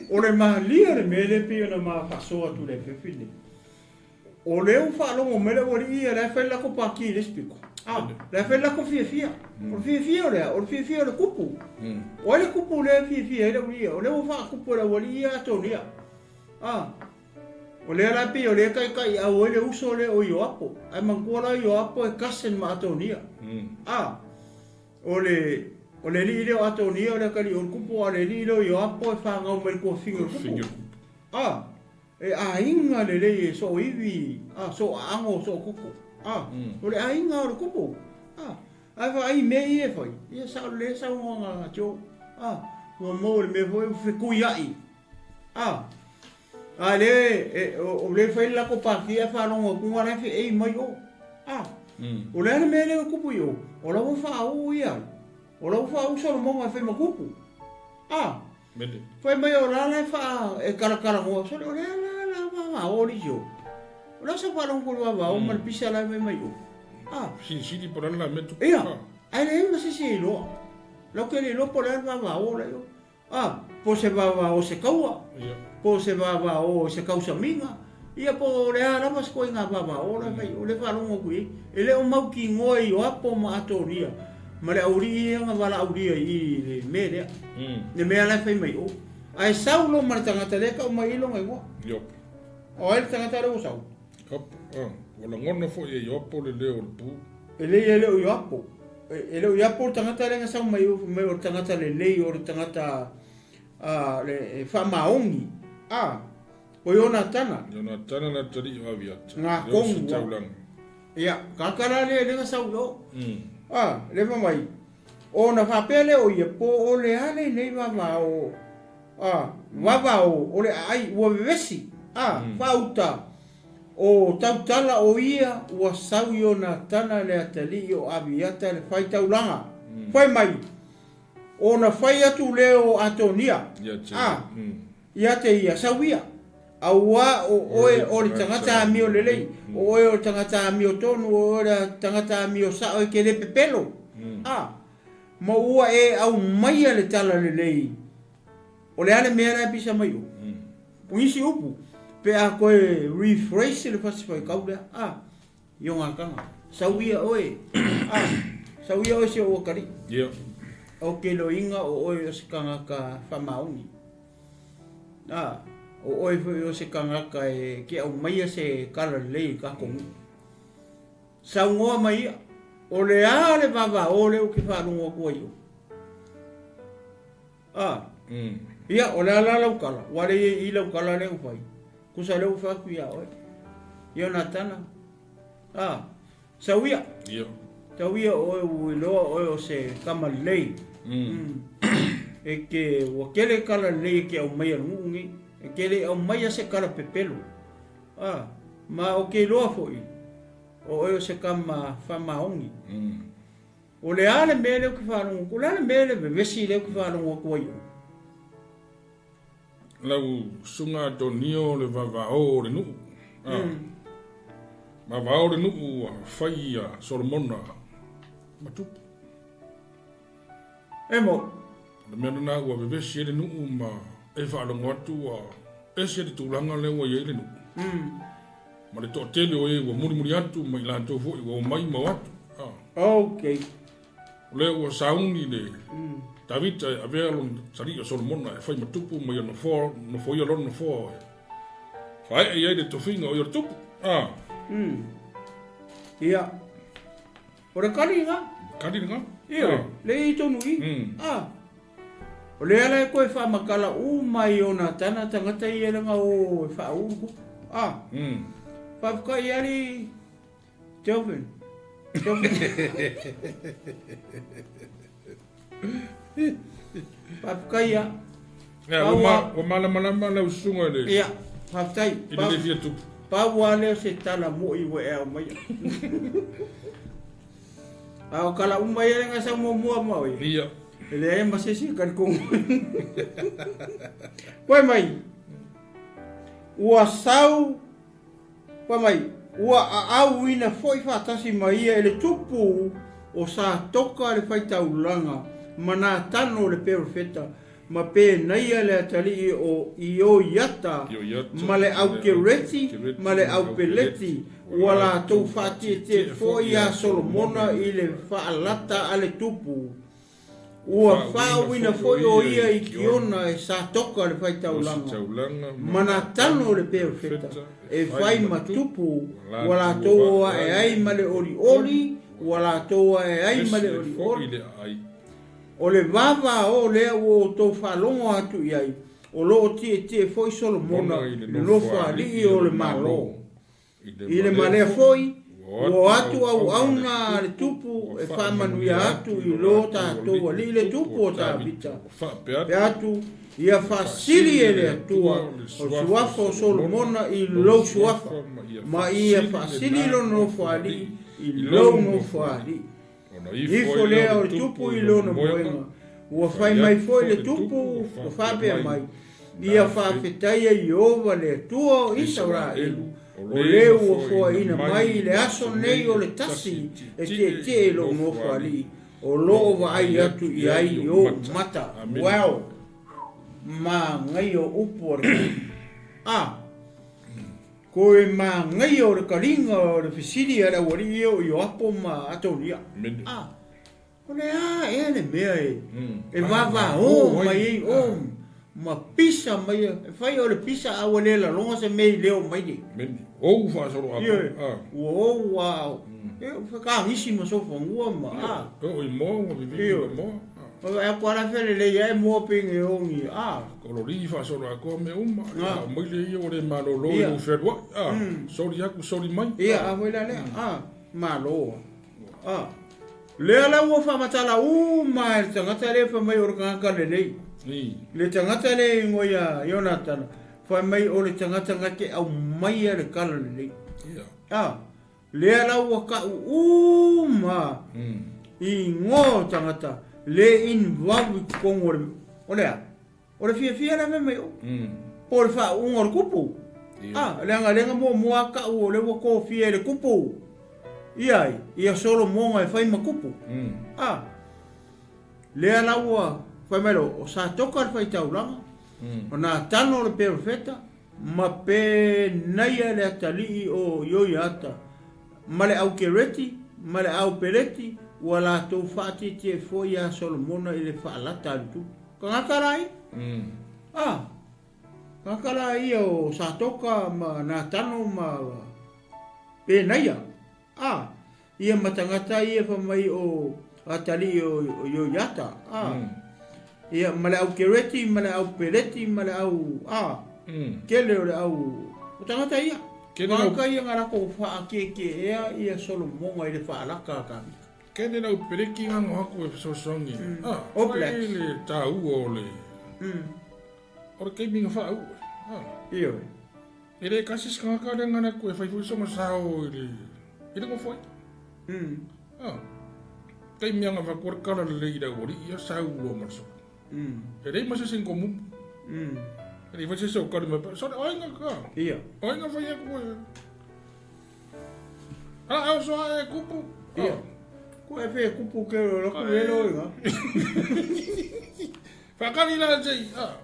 O le malia le mea lea pei ona ma faasoa atu i le afiafi lenei. O lea ua faalogo mai le aualii ia, la e fai le latou pati i le isi pito. A, la e fai le latou fiafia. O le fiafia o le a? O le fiafia o le kupu. O ai le kupu lea e fiafia ai le aualii ia? O lea ua faakupu e le aualii ia Atonia. A, o lea la pei o lea e taitaiau ai le uso lea o Ioapo. Ae manatua la o Ioapo e cousin ma Atonia. A, o le, o le alii lea o Atonia o le atalii o le kupu, a o le alii lea o Ioapo e fanau mai le tuafafine o le kupu. A. E aiga lelei e soo ivi, a, soo aano, soo koko. A, o le aiga o le kupu. A, ae vaai i mea ia e fai, ia sao lelei saunoaga a Joe. A, ua maua i le mea foi ua fetuiai. A, a le, e, o, o le fai le latou pati ae faalogo atu la e feei mai o. A, o le a le mea lea ua tupu i o? O la ua faauu ia ai. O la ua faauu Solomona e fai ma kupu. A, Mele. Fai mai o la la e faa e kalakalanoa sole o lea la la vavao li jo. O la sa faalogo ko le vavao ma le pisa la e fai mai o. Ah. Silisili po o le a le la mea tupu. Ia. Ae leai ma se isi e iloa. Lau ke le iloa po o le a le vavao la io. Ah, po o se vavao o se kaua. Ia. Po o se vavao o se kausamiga. Ia po o le a lava se koiga vavao la fai o le faalogo atu i ai. E le o mautinoa i Ioapo ma Atonia ma le aualii ia na valaaulia i le mea lea, le mea la e fai mai o. Ae sau loa ma le tagata lea e tau mai ai lona igoa. Ioapo. O ai le tagata lea ua sau? Ioapo, ah, ua lagona foi e Ioapo le leo o le pu. E leai e le o Ioapo. E le o Ioapo le tagata lea na sau mai mai o le tagata lelei, o le tagata le faamaoni. Ah, O Ionatana. Ionatana le atalii o Aviata. Ngā kongu. Taulaga. Ia, kaka la lea lenga sau i o. Ah, le fa mai. O na faapea lea o ia, po o le a lenei vavao, ah, vavao o le aai ua vevesi. A, faauta, o tautala o ia ua sau Ionatana le atalii o Aviata le faitaulaga. Fai mai, ona fai atu lea o Atonia, a, ia te ia, sau ia, auā o oe o le tagata amio lelei, o oe o le tagata amio tonu, o oe o le tagata amio sao e ke le pepelo. A, ma ua e aumaia le tala lelei, o le a le mea la e pisa mai o? O nisi upu, pe a koe rephrase le fasifaikau lea, a, Ionatana, sau ia oe, a, sau ia oe si ou atalii. Ia. O ke loiga o oe o se kanaka faamaoni. A, o oe foi o se kanaka e ke aumaia se kala lelei i kakou nuu. Saunoa mai ia, o le a le vavao lea ou te faalogo atu ai oe? A, ia, o le a la lau tala? Ua le i i lau tala lea ua fai. Tusa lea ua fai atu ia oe. Ionatana, a, sau ia. Ia. Sau ia oe ua iloa oe o se tama lelei. E ke, ua kele kala lelei e ke aumaia le nuu nei. E ke le aumaia se kala pepelo. A, ma o ke iloa foi, o oe o se tama faamaoni. O le a le mea lea ou te faalogo atu? O le a le mea le vevesi lea ou te faalogo atu ai oe? Lau susuga Atonio o le vavao o le nuu. Ah. Vavao o le nuu ua fai ia Solomona ma tupu. E mo. O le mea lena ua vevesi ai le nuu ma e faalogo atu ua ese le tulaga lea ua i ai le nuu. Ma le toatele o e ua mulimuli atu ma i latou foi ua omai ma o atu. Ah. Okay. O lea ua sauni le Tavita e avea lona salii o Solomona e fai ma tupu ma ia nofoa, nofoia lona nofoa e faaee i ai le tofiga o ia o le tupu. Ah. Ia. O le kali lena. Kali lena. Ioe, le i tonu i. Ah. O lea la e koe faamatala uma i Ionatana tagata ia lega o e faaulu kupu. Ah. Faafetai ali Kelvin. Kelvin. Faafetai ia. Ia, ua malamalama lau susuga i le Ia, faafetai. I le le fia tupu. Pau lava lea o se tala moi ua e aumaia. A o tala uma ia lenga sau muamua ma oe. Ia. E leai ma se isi e talitonu. Fai mai, ua sau, fai mai, ua aauina foi faatasi ma ia e le tupu o Satoka le faitaulaga ma Natano le perofeta, ma Penaia le atalii o Ioiata, ma le au Kereti ma le au Peleti, ua latou faatietie foi iā Solomona i le faalata a le tupu. Ua faauuina foi o ia i Kiona e Satoka le faitaulaga, ma Natano le perofeta, e fai ma tupu, ua latou o ae ai ma le olioli, ua latou ae ai ma le olioli. O le vavao lea ua outou faalogo atu i ai, o lo o tietie foi Solomona i le nofoalii o le Malo. I le malea foi, ua o atu auauna a le Tupu e faamanuia atu i lo tatou alii le Tupu o Tavita, pe atu, Ia faasili e le Atua o le suafa o Solomona i lou suafa, ma ia faasili lona nofoalii i lou nofoalii. Ifo lea o le tupu i lona moega, ua fai mai foi le tupu ua faapea mai, Ia faafetaia Ieova le Atua o Isaraelu, o le ua foaina mai i le aso nei o le tasi e tietie i lou nofoalii, o lo o vaai atu i ai i ou mata. Well, manaia upu a le A. Ko e manaia o le kaliga o le fesili a le aualii ia o Ioapo ma Atonia. A, o le a ea le mea e, e vavao mai ai o ma pisa mai e fai o le pisa a ua le laloga se mea i leo mai nei. Ou faasolo atoa. Ioe, ua ou a, e fekagisi ma sofanua ma a. E oo i moa ua vivili ma moa. A ko ala fele le ia e moa pe nge ongi a. Ko lo ri faasolo atoa mea uma. A mai le ia ua le malolo i lou fealuai. A, soli atu soli mai. Ia, a foi la lea. A, malo. A, lea la ua faamatala uma e le tagata lea fai mai o le tagata lelei. Le tagata lea e igoa ia Ionatana. Fai mai o le tagata na te aumaia le tala lelei. A, lea la ua ta'u uma i igoa o tagata le involve i totonu o le, o le a? O le fiafia la mea mai o. Po o le faauuga o le kupu. A, leaga lea na muamua a ta'u o lea ua tofia e le kupu ia ai, ia Solomona e fai ma kupu. A, lea la ua fai mai loa, o Satoka le faitaulaga, O Natano o le perofeta, ma Penaia le atalii o Ioiata, ma le au Kereti, ma le au Peleti, ua latou faatietie foi iā Solomona i le faalata a le tupu. Tagata la ia? A, tagata la ia o Satoka ma Natano ma Penaia. A, ia ma tagata ia fai mai o atalii o Ioiata, a, ia ma le au Kereti ma le au Peleti ma le au, a, tele o le au, o tagata ia. Tagata ia na latou faakiekiea ia Solomona i le faalata a Tavita. Kene lau peleki nga ngo haku e fesoasoani, a, fai le taua o le, o le taimi na faauu ai, a. Ioe. E le kasi se tagata lea ngana ku e fai foi sona sao i le i le ngofo ai. Ah. Tai mea nga vaku le kala le lei lau ori ia sau lo ma so. E lei ma se sin komu. E lei fa se so kali ma so ai nga ka. Ia. Ai nga fai aku e. Ah, au so e kupu. Ia. Ko e fe kupu ke lo ku e lo inga. Whakari la sei, ah.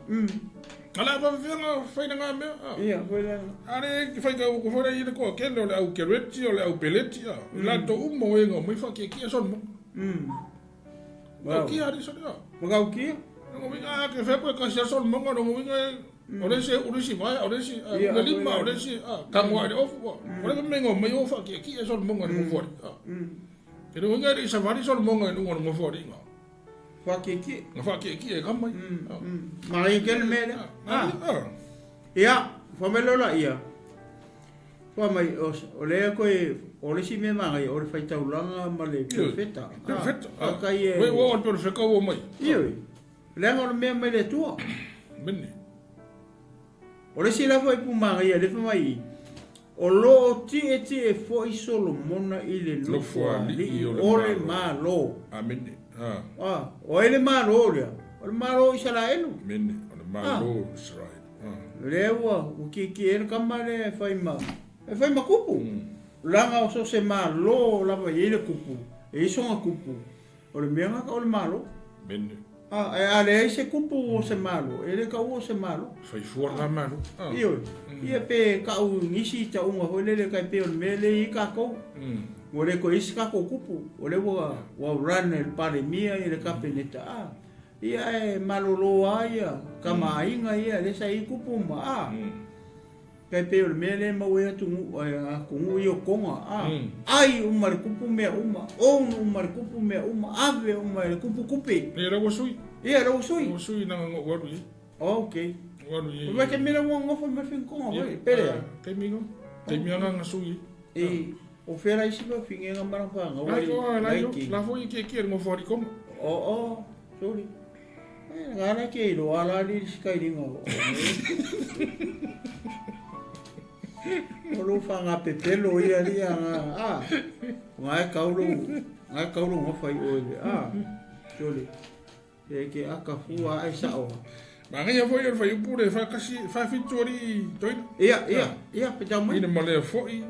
Ala pa whianga whaina ngā mea, ah. Ia, whaina. Are ki whai kau ko whaira i le koa kele o le au kereti o le au peleti, ah. I la tō umo e ngā mai whakia kia son mo. Kau kia ari son, ah. Ma kau kia? Ngo winga a ke whepo e kasi a son monga, ngo winga e o le se o le si vai, o le si, o le lima, o le si, ah, kango ai le ofu, ah. O le me ngō mai o whakia kia son monga ni ngō ah. E le winga i safari son monga i ngō ngō whari, ngā. Whakiekie. Nga whakiekie e ka mai. Ma i kele me lea. Ah. Ia, whamelo la ia. Wha mai, o lea koe, o le si me mangai, o le whaitaulanga ma le profeta. Profeta. Ah, kai e. Wei o le profeta o mai. Io. Lea o le mea mai le tua. Mene. O le si lava i pumangai, le fa mai. O lo o tietie foi Solomona i le nofoalii o le Malo. Amene. Ah. Ah, o ai le Malo lea? O le Malo o Isaraelu. Amene. O le Malo o Isaraelu. Ah. Lea ua ua kiekie ai le kama lea e fai ma, e fai ma kupu. Leaga o so se Malo lava i ai le kupu, e i sona kupu. O le mea gaka o le Malo. Amene. Ah, e a leai se kupu o se Malo, e le kaua o se Malo. Fai fua la Malo. Ah. Ioe. Ia pe kau nisi tauga foi lele kai pe o le mea le i kākou. Ua le koe isi kākou kupu, o le ua, ua run e le Palemia i le Kapeneta. Ah, ia e malolo a ia, kama aiga ia, le sa i kupu ma, ah. Kai pei o le mea lea e maua ai atu atunuu ia o Tonga, a, ai uma le kupu mea uma, own uma le kupu mea uma, ave uma e le kupu kupe. Ia la ua sui. Ia la ua sui. Ua sui nanga ngou alu i. Ok. Ua alu i. O te mea ua ngofa mai fin Tonga foi, pele a. Taimi ngo. Taimi anga nga sui. E, o whera isi pa fingenga mara whanga. La la la foi ki ki ngo fori konga. O o, sorry. Ngā ke i roa la li skai ringa o. O lo whanga pepelo ia ria ngā, a, ngā e kauro, ngā e kauro ngā whai o ele, a, sorry. E ke aka fua ai sao. Ma ngai foi o le whai upu le whakasi, whawhitu ari i toina. Ia, ia, ia, pe tau mai. Ina malea foi,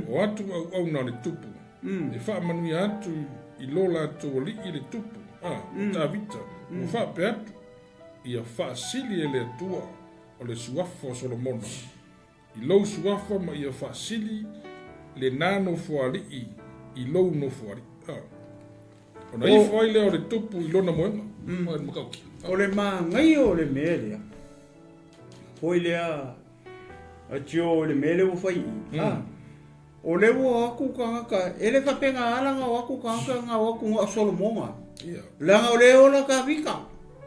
o atu au au nā le tupu. E whaamanuia atu i lo latou alii le tupu, a, o Tavita, ua faapea atu, ia faasili e le Atua o le suafa o Solomona i lou suafa ma ia faasili lenā nofoalii i lou nofoalii. A, ona ifo ai lea o le tupu i lona moega, o le makauki. O le māngaia o le mea lea, foi lea a tio i le mea lea ua fai i, a, O le ua aku tagata, e le faapena ala na o aku tagata na o aku na o Solomona. Ia. Leaga o le ola Tavita.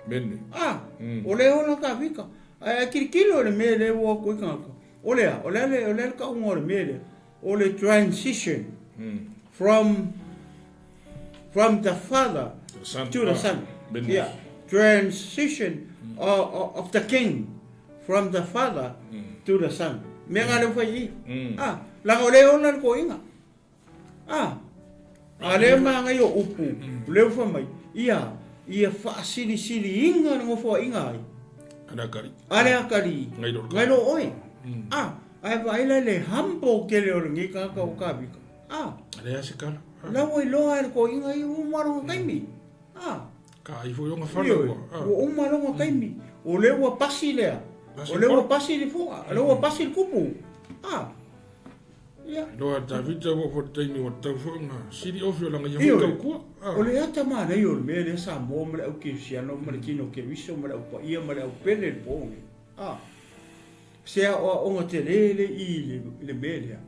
Mene. Ah, o le ola Tavita. Ae kilikilo le mea le ua aku i tagata. O lea, o lea le, o lea le kauga o le mea lea. O le transition from from the father The son. to the son. Mene. Yeah. Transition of the king. From the Father to the Son. Mea nga leu fai i. Ah, laga o le ola le koiga. Ah, a le magai o upu, leu fa mai, ia, ia faasilisiliina le nofoaiga ai. Ale akali. Ale akali. Ngai lo oe. Ah, ae vaai la le humble tele o lenei tagata o Kavika. Ah. Ale a se kala. La ua iloa e le toeaina ia ua uma lona taimi. Ah. Ka ai foi ona fale ua. Ua uma lona taimi. O lea ua pasi lea. O lea ua pasi le fua. O lea ua pasi le kupu. Ah. Ia. Iloa Davita ua foi le taimi ua tatau foi ona sili ofi o lana ia foi tautua. O le ata manaia o le mea lea Samoa ma le au Kerisiano ma le tino Keriso ma le au paia ma le au pele i le po nei. Ah. Se aoaoga tele le i le mea lea.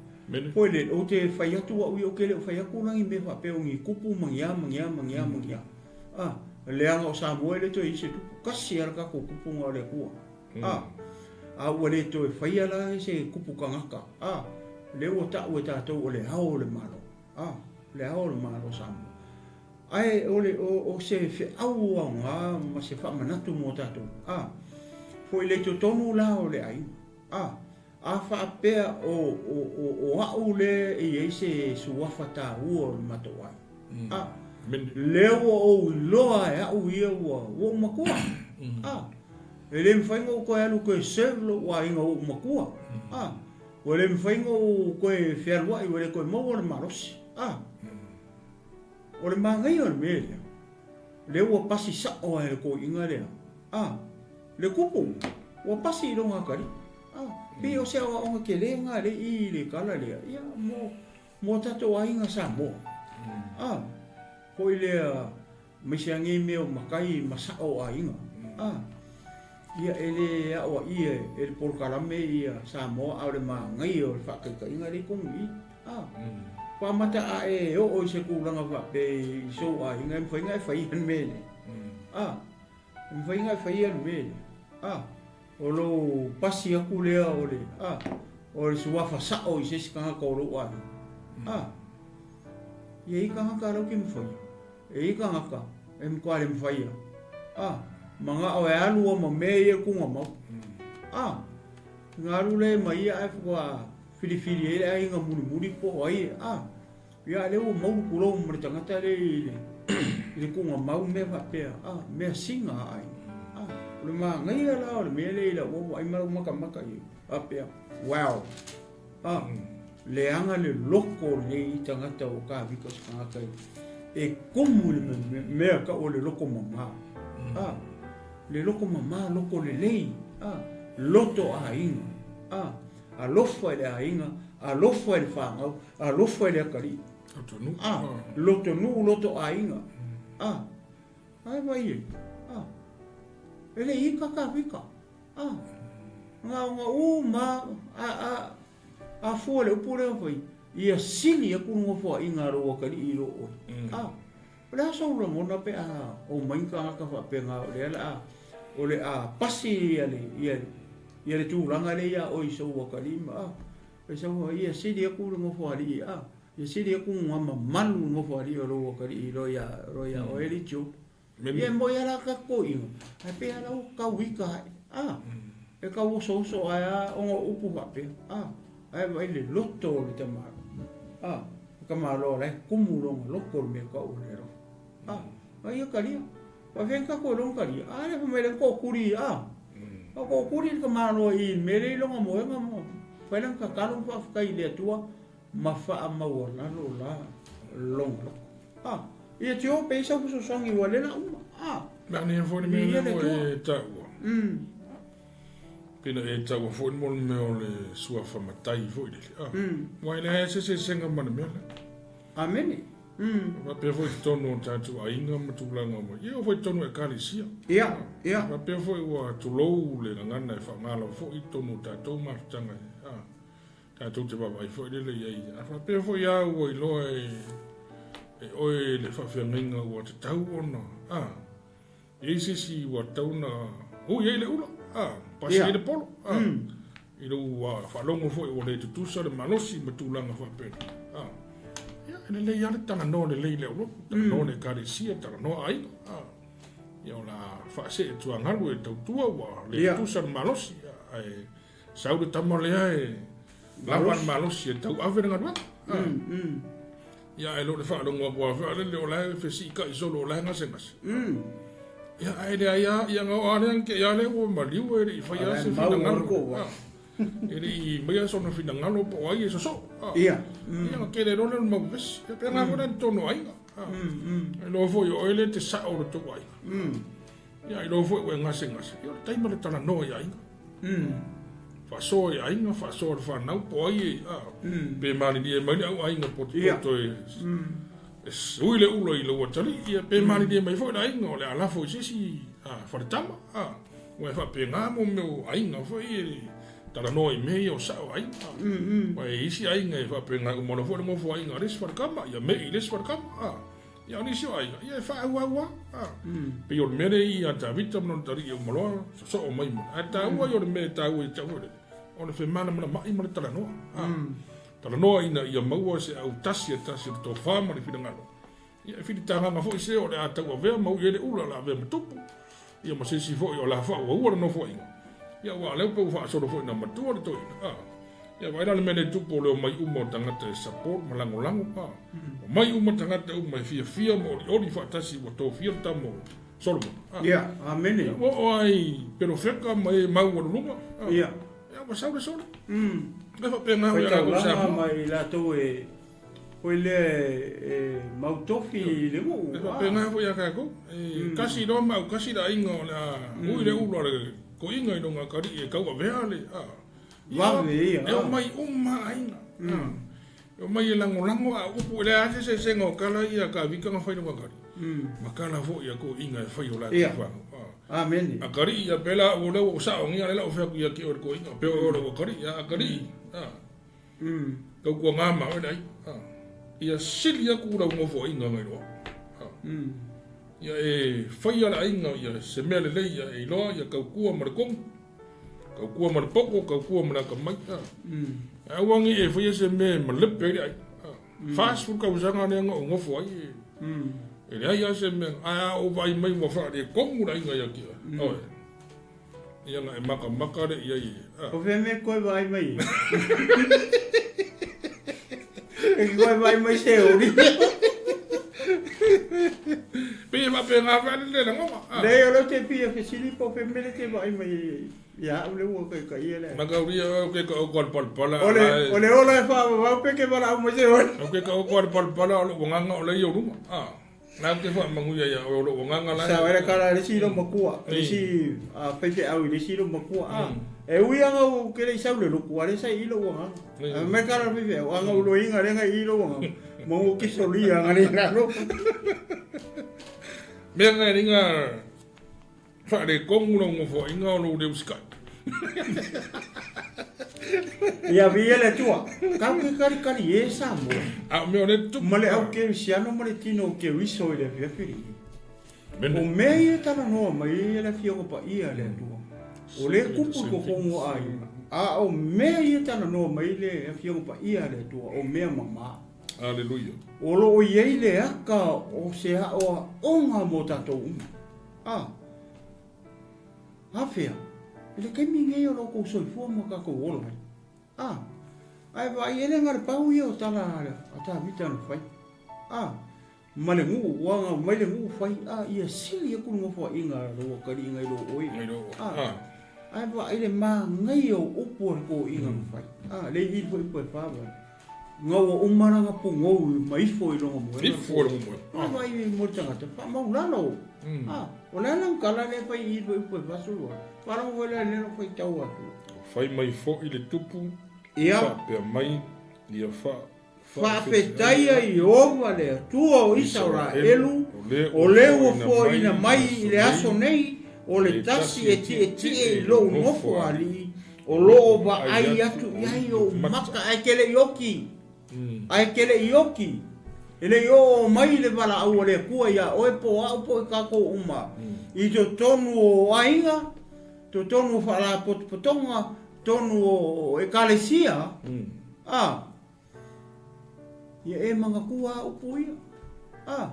Foi le, ou te fai atu au ia, ou te le o fai atu la ni mea faapea o ni kupu ma ni a, ma ni a, ma ni a, ma ni a. Ah, leaga o Samoa e le toe i ai se tupu, kasi lava le tatou kupu na o le Atua. Ah, a ua le toe faia la se kupu tagata. Ah, lea ua tau e tatou o le Ao o le Malo. Ah, le Ao o le Malo o Samoa. Ae o le, o, o se feau aoga ma se faamanatu mo tatou. A, foi le totonu la o le aiga. A, a faapea o, o, o, o a'u lea e i ai se suafa taua o le matou aiga. A, lea ua ou iloa e a'u ia ua, ua ou matua. A, e le mafai ona ou toe alu toe serve lou aiga ua ou matua. A, ua le mafai ona ou toe fealuai ua le toe maua le malosi. A. O le manaia o le mea lea, lea ua pasi sao lava e le toeaina lea, a, le kupu, ua pasi i lona atalii. A, pei o se aoaoga tele lena lea i le tala lea, ia, mo, mo tatou aiga Samoa. A, foi lea, aemaise lava nei mea o matai ma sao o aiga. A, ia, e le aoaia e le polokalame ia Samoa, a o le manaia o le faataitaiga lea i totonu i i. A, faamata a e oo i se tulaga faapea i sou aiga, e mafai ona e faia le mea lea. A, e mafai ona e faia le mea lea. A, o lou pasi atu lea o le, a, o le suafa sao i se isi tagata o lou aiga. A, e i ai tagata a lau te mafaia. E i ai tagata e matua le mafaia. A, manao e alu a ma mea ia tugamau. A, na alu lea ma ia ae faatoa filifili ai le aiga mulimuli po o ai, a, ia lea ua mau le pulou ma le tagata lea i le, i le tugamau mea faapea, a, mea sina a aiga. A, o le manaia la o le mea lea i lau vaai ma lau matamata i ai, faapea, wow, a, leaga le loko o lenei tagata o Kavika o se tagata e kumu i le mea tau o le loko mama. A, le loko mama, loko lelei, a, loto aiga, a, Alofa i le aiga, alofa i le fanau, alofa i le atalii. Lotonuu. A, lotonuu, loto aiga. A, ai vai e. A, e le ika ka vika. A, nga nga u ma, a, a, a fua le upu lea fai, ia sili aku le nofoaiga a lou atalii i lo oe. A, o le a sou lagona pe a omai tagata faapena o lea la a, o le a pasi ia le, ia le, Ia le tulaga lea ia oe i sou atalii ma a, e sau a ia sili aku le nofo alii a, ia sili aku nga mamalu le nofo alii o lou atalii i lo ia, lo ia oe le tio. Ia e moi a la ka koinga, ae pei a la ua kau ika ae, a, e kau osooso ae a ona o upu faapea, a, ae vaai le loto o le tamaloa, a, le tamaloa la e kumu lona loto i le mea tau o le alofa, a, a ia talia. Faafetai tatou e lona talia. A lea fai mai le tookuli a. O tookuli le tamaloa i le mea lea i lona moega ma fai lana tatalo ma faafetai i le Atua ma faamaualalo la lona loto. A, ia tio pe i sau fesoasoani ua le la uma. A. Manaia foi le mea lea ua e taua. Pei na e taua foi mo le mea o le suafa matai foi lele. A. Ua e leai se sesega ma le mea lea. Amene. Faapea foi i totonu o tatou aiga ma tulaga uma. Ia oo foi i totonu o Ekalesia. Ia, ia. Faapea foi ua tulou le gagana e faaaoga lava foi i totonu o tatou mafutaga e, a, tatou te vaavaai foi lele i ai. A faapea foi a ua iloa e, e oe le faafeagaiga ua tatau ona, a, e i ai se isi ua tatau ona ui ai le ula, a, pasi ai le polo, a, i lou faalogo foi ua le tutusa le malosi ma tulaga faapena, a, ia, e lelei lava le talanoa lelei i le aulotu, talanoa le Ekalesia, talanoa aiga, a, ia o le a faasee tuagalu e tautua ua le tutusa le malosi, a. Ae sau le tama lea e lava le malosi e tauave le galuega. Ia ae le o le faalogo atu lava foi lele o la e fesiitai solo o la e gasegase. Ia ae leai lava, ia na oo lava lea na te i lava lea ua maliu e le i faia lava se finagalo. E le i maia sona finagalo po o ai e sosoo. Ia. Ia ona tele loa lea o le mau vevesi. Ia pena foi la i totonu o aiga. E iloa foi o oe lea e te sao i lo tou aiga. Ia iloa foi ua e gasegase. Ia o le taimi o le talanoa i aiga. Faasoa i aiga, faasoa i le fanau po o ai e, pe malilie mai le au aiga potopoto e ui le ula i lou atalii, ia pe malilie mai foi le aiga o le a lafo i se isi faletama. Ua e faapena mo mea o aiga foi e talanoa i mea ia o sao o aiga. Aua e i ai isi aiga e faapena e uma loa foi le nofo aiga a le isi faletama, ia me'i i le isi faletama. Ia o nisi o aiga, ia e faaauau lava. Pei o le mea lea i ia Tavita ma lona talii e uma loa sosoo mai ma. Ae taua ia o le mea e taua ia te au foi lele, o le femalamalamaai ma le talanoa. Talanoa ina ia maua se autasi e tasi o le tofa ma le finagalo. Ia e filitagaga foi se o le a tauavea ma ui ai le ula o le a avea ma tupu. Ia ma se isi foi o le a faaauaua le nofoaiga. Ia aua o lea pei ua faasolo foi ina matua le toeaina. Ia vaai la le mea lea e tupu o le omai uma o tagata e support ma lagolago. Omai uma tagata uma e fiafia ma olioli faatasi ua tofia le tama o Solomona. Ia, amene. Ia ua oo lava i perofeta ma e maualuluga. Ia. Ia ua sau le solo. E faapena foi ia latou Samoa. Faitaulaga ma i latou e Foi lea e mau tofi i le nuu. E faapena foi ia tatou. E tasi loa ma autasi le aiga o le a ui le ulu a le toeaina i lona atalii e tauavea le a. Vave ia. E omai uma aiga. E omai e lagolago a o upu e leai lava se eseesega o tala ia a Tavita na fai i lona atalii. Ma tala foi a toeaiina e fai i o latou fanau. Amene. Atalii ia pela au o lea ua ou saogia lea la ou fai atu ia te oe le toeaina pei o oe o lou atalii. A atalii a. Tautuaga ma oe le aiga. Ia sili atu lau nofoaiga nai lo au. Ia e faia le aiga ia se mea lelei ia e iloa ia tautua ma le tonu, tautua ma le poto, tautua ma le atamai. Ae aua ne i e faia se mea e malepe ai le aiga. 40 tausaga lea na ou nofo ai e leai lava se mea, ae a ou vaai mai ua faaletonu le aiga ia te oe. Ia na e makamaka le i ai. O fea mea koe vaai mai ai? E koe vaai mai se ori. Pei e faapena foi le lagona. Leai, o lea ou te fia fesili po o fea mea lea e te vaai mai ai ia au lea ua taitaia le. Mataulia oe ou te taoto a le palapala. O le ola e faavavau pe ke valaau mai se ori. Ou te taoto a le palapala o lou agaga o lea e i ou luma. La ou te faamanuia ia oe o lou agaga la e. Sao ai le kala a le isi lou makua, le isi faifeau i le isi lou makua. A, e ui lava ou te le i sau i le lotu, a o lea sa i i lou agaga. Ae fai mai le kala a le faifeau, a na ou loiga lea na i i lou agaga, ma ua kisolia nga le lalo. Mea na e liga faaletonu lau nofoaiga o lou le usikai. Ia viia le Atua. Kau ke kalikali e Samoa. A o mea o lea tupu. Ma le au kerisiano ma le tino o Keriso i le afiafi lenei. O mea ia e talanoa mai ai e le Afioga Paia a le Atua. O lea e kupu i totonu o aiga. A o mea ia e talanoa mai le Afioga Paia a le Atua, o mea mama. Aleluia. O lo o i ai le aka o se aoaoga mo tatou uma. A. Afea, i le taimi lenei o lo outou soifua ma tatou ola ai. A. Ae vaai e le na le pau ia o tala a Tavita na fai. A. Ma le nuu, ua na mai le nuu fai, a, ia sili atu le nofoaiga a lou atalii nai lo oe. A. Ae vaai le manaia o upu a le toeaina na fai. A, le i foi po e whāwai. Nga ua uma lana pugou ma ifo i lona moega. Ifo i lona moega. A vaai mo le tagata, faamaulalo. A, o le a lana tala lea e fai i i upu e 48. Faalogo foi la i lea faitau atu. Fai mai foi le tupu, faapea mai, ia Faafetaia Ieova le Atua o Isaraelu, o le ua foaiina mai i le aso nei o le tasi e tietie i lou nofo alii, o lo o vaai atu i ai ou maka ae ke le i oki, ae ke le i oki, e le i oo mai le valaau a le Atua iā oe po o au po o i kākou uma, i totonu o aiga, totonu o faalapotopotoga, totonu o ekalesia, a, ia e manatua a upu ia, a,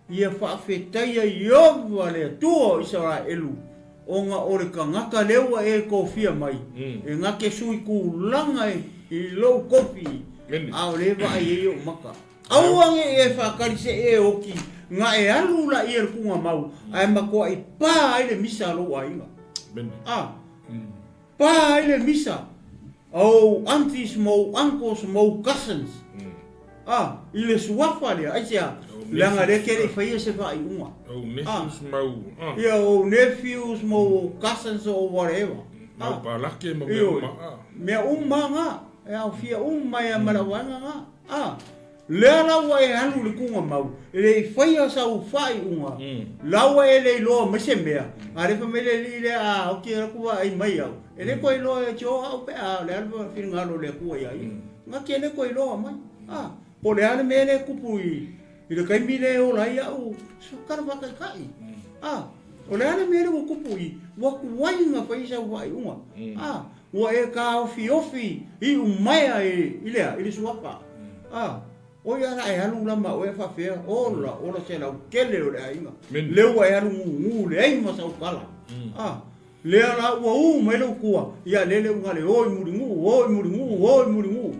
ia faafetaia Ieova le Atua o Isaraelu. Ona o le tagata lea ua e tofia mai, e na te sui tulaga i lou tofi, a o lea e vaai ai ou maka. Aua ne i e faatali se i e oti, na e alu laia i le tugamau, ae matuai pa ai le misa a lou aiga. A, pa ai le misa a ou aunties ma ou uncles ma ou cousins. A, i le suafa lea, aisea? Leaga lea ke le i faia se faaiuga. Ou nephews ma ou, a. Ia, ou nephews ma ou cousins or whatever. Mau palake ma mea uma, a. Mea uma na, e aofia uma ai ma lau vaega na. A, lea la ua e alu i le tugamau, e le i faia sau faaiuga, la ua e le iloa mai se mea, a lea fai mai le alii lea, a, ok, o la ku vaai mai au, e le toe iloa e te o au pe a, o le a le finagalo o le Atua ia ia. Na te le toe iloa mai. A, po o le a le mea lea e tupu i, i le taimi lea e ola ai au, tala faataitai. A, o le a le mea lea ua tupu i, ua tuai ona fai sau faaiuga. A, ua e taofiofi iumaea i, i le a, i le suafa. A, o ia la e alu la ma oe a faapefea, ola, ola se lautele o le aiga. Lea ua e alu gugu leai ma sau tala. A, Lea la ua u mai lou tua, ia lele uga le o i Mulinuu, o i Mulinuu, o i Mulinuu.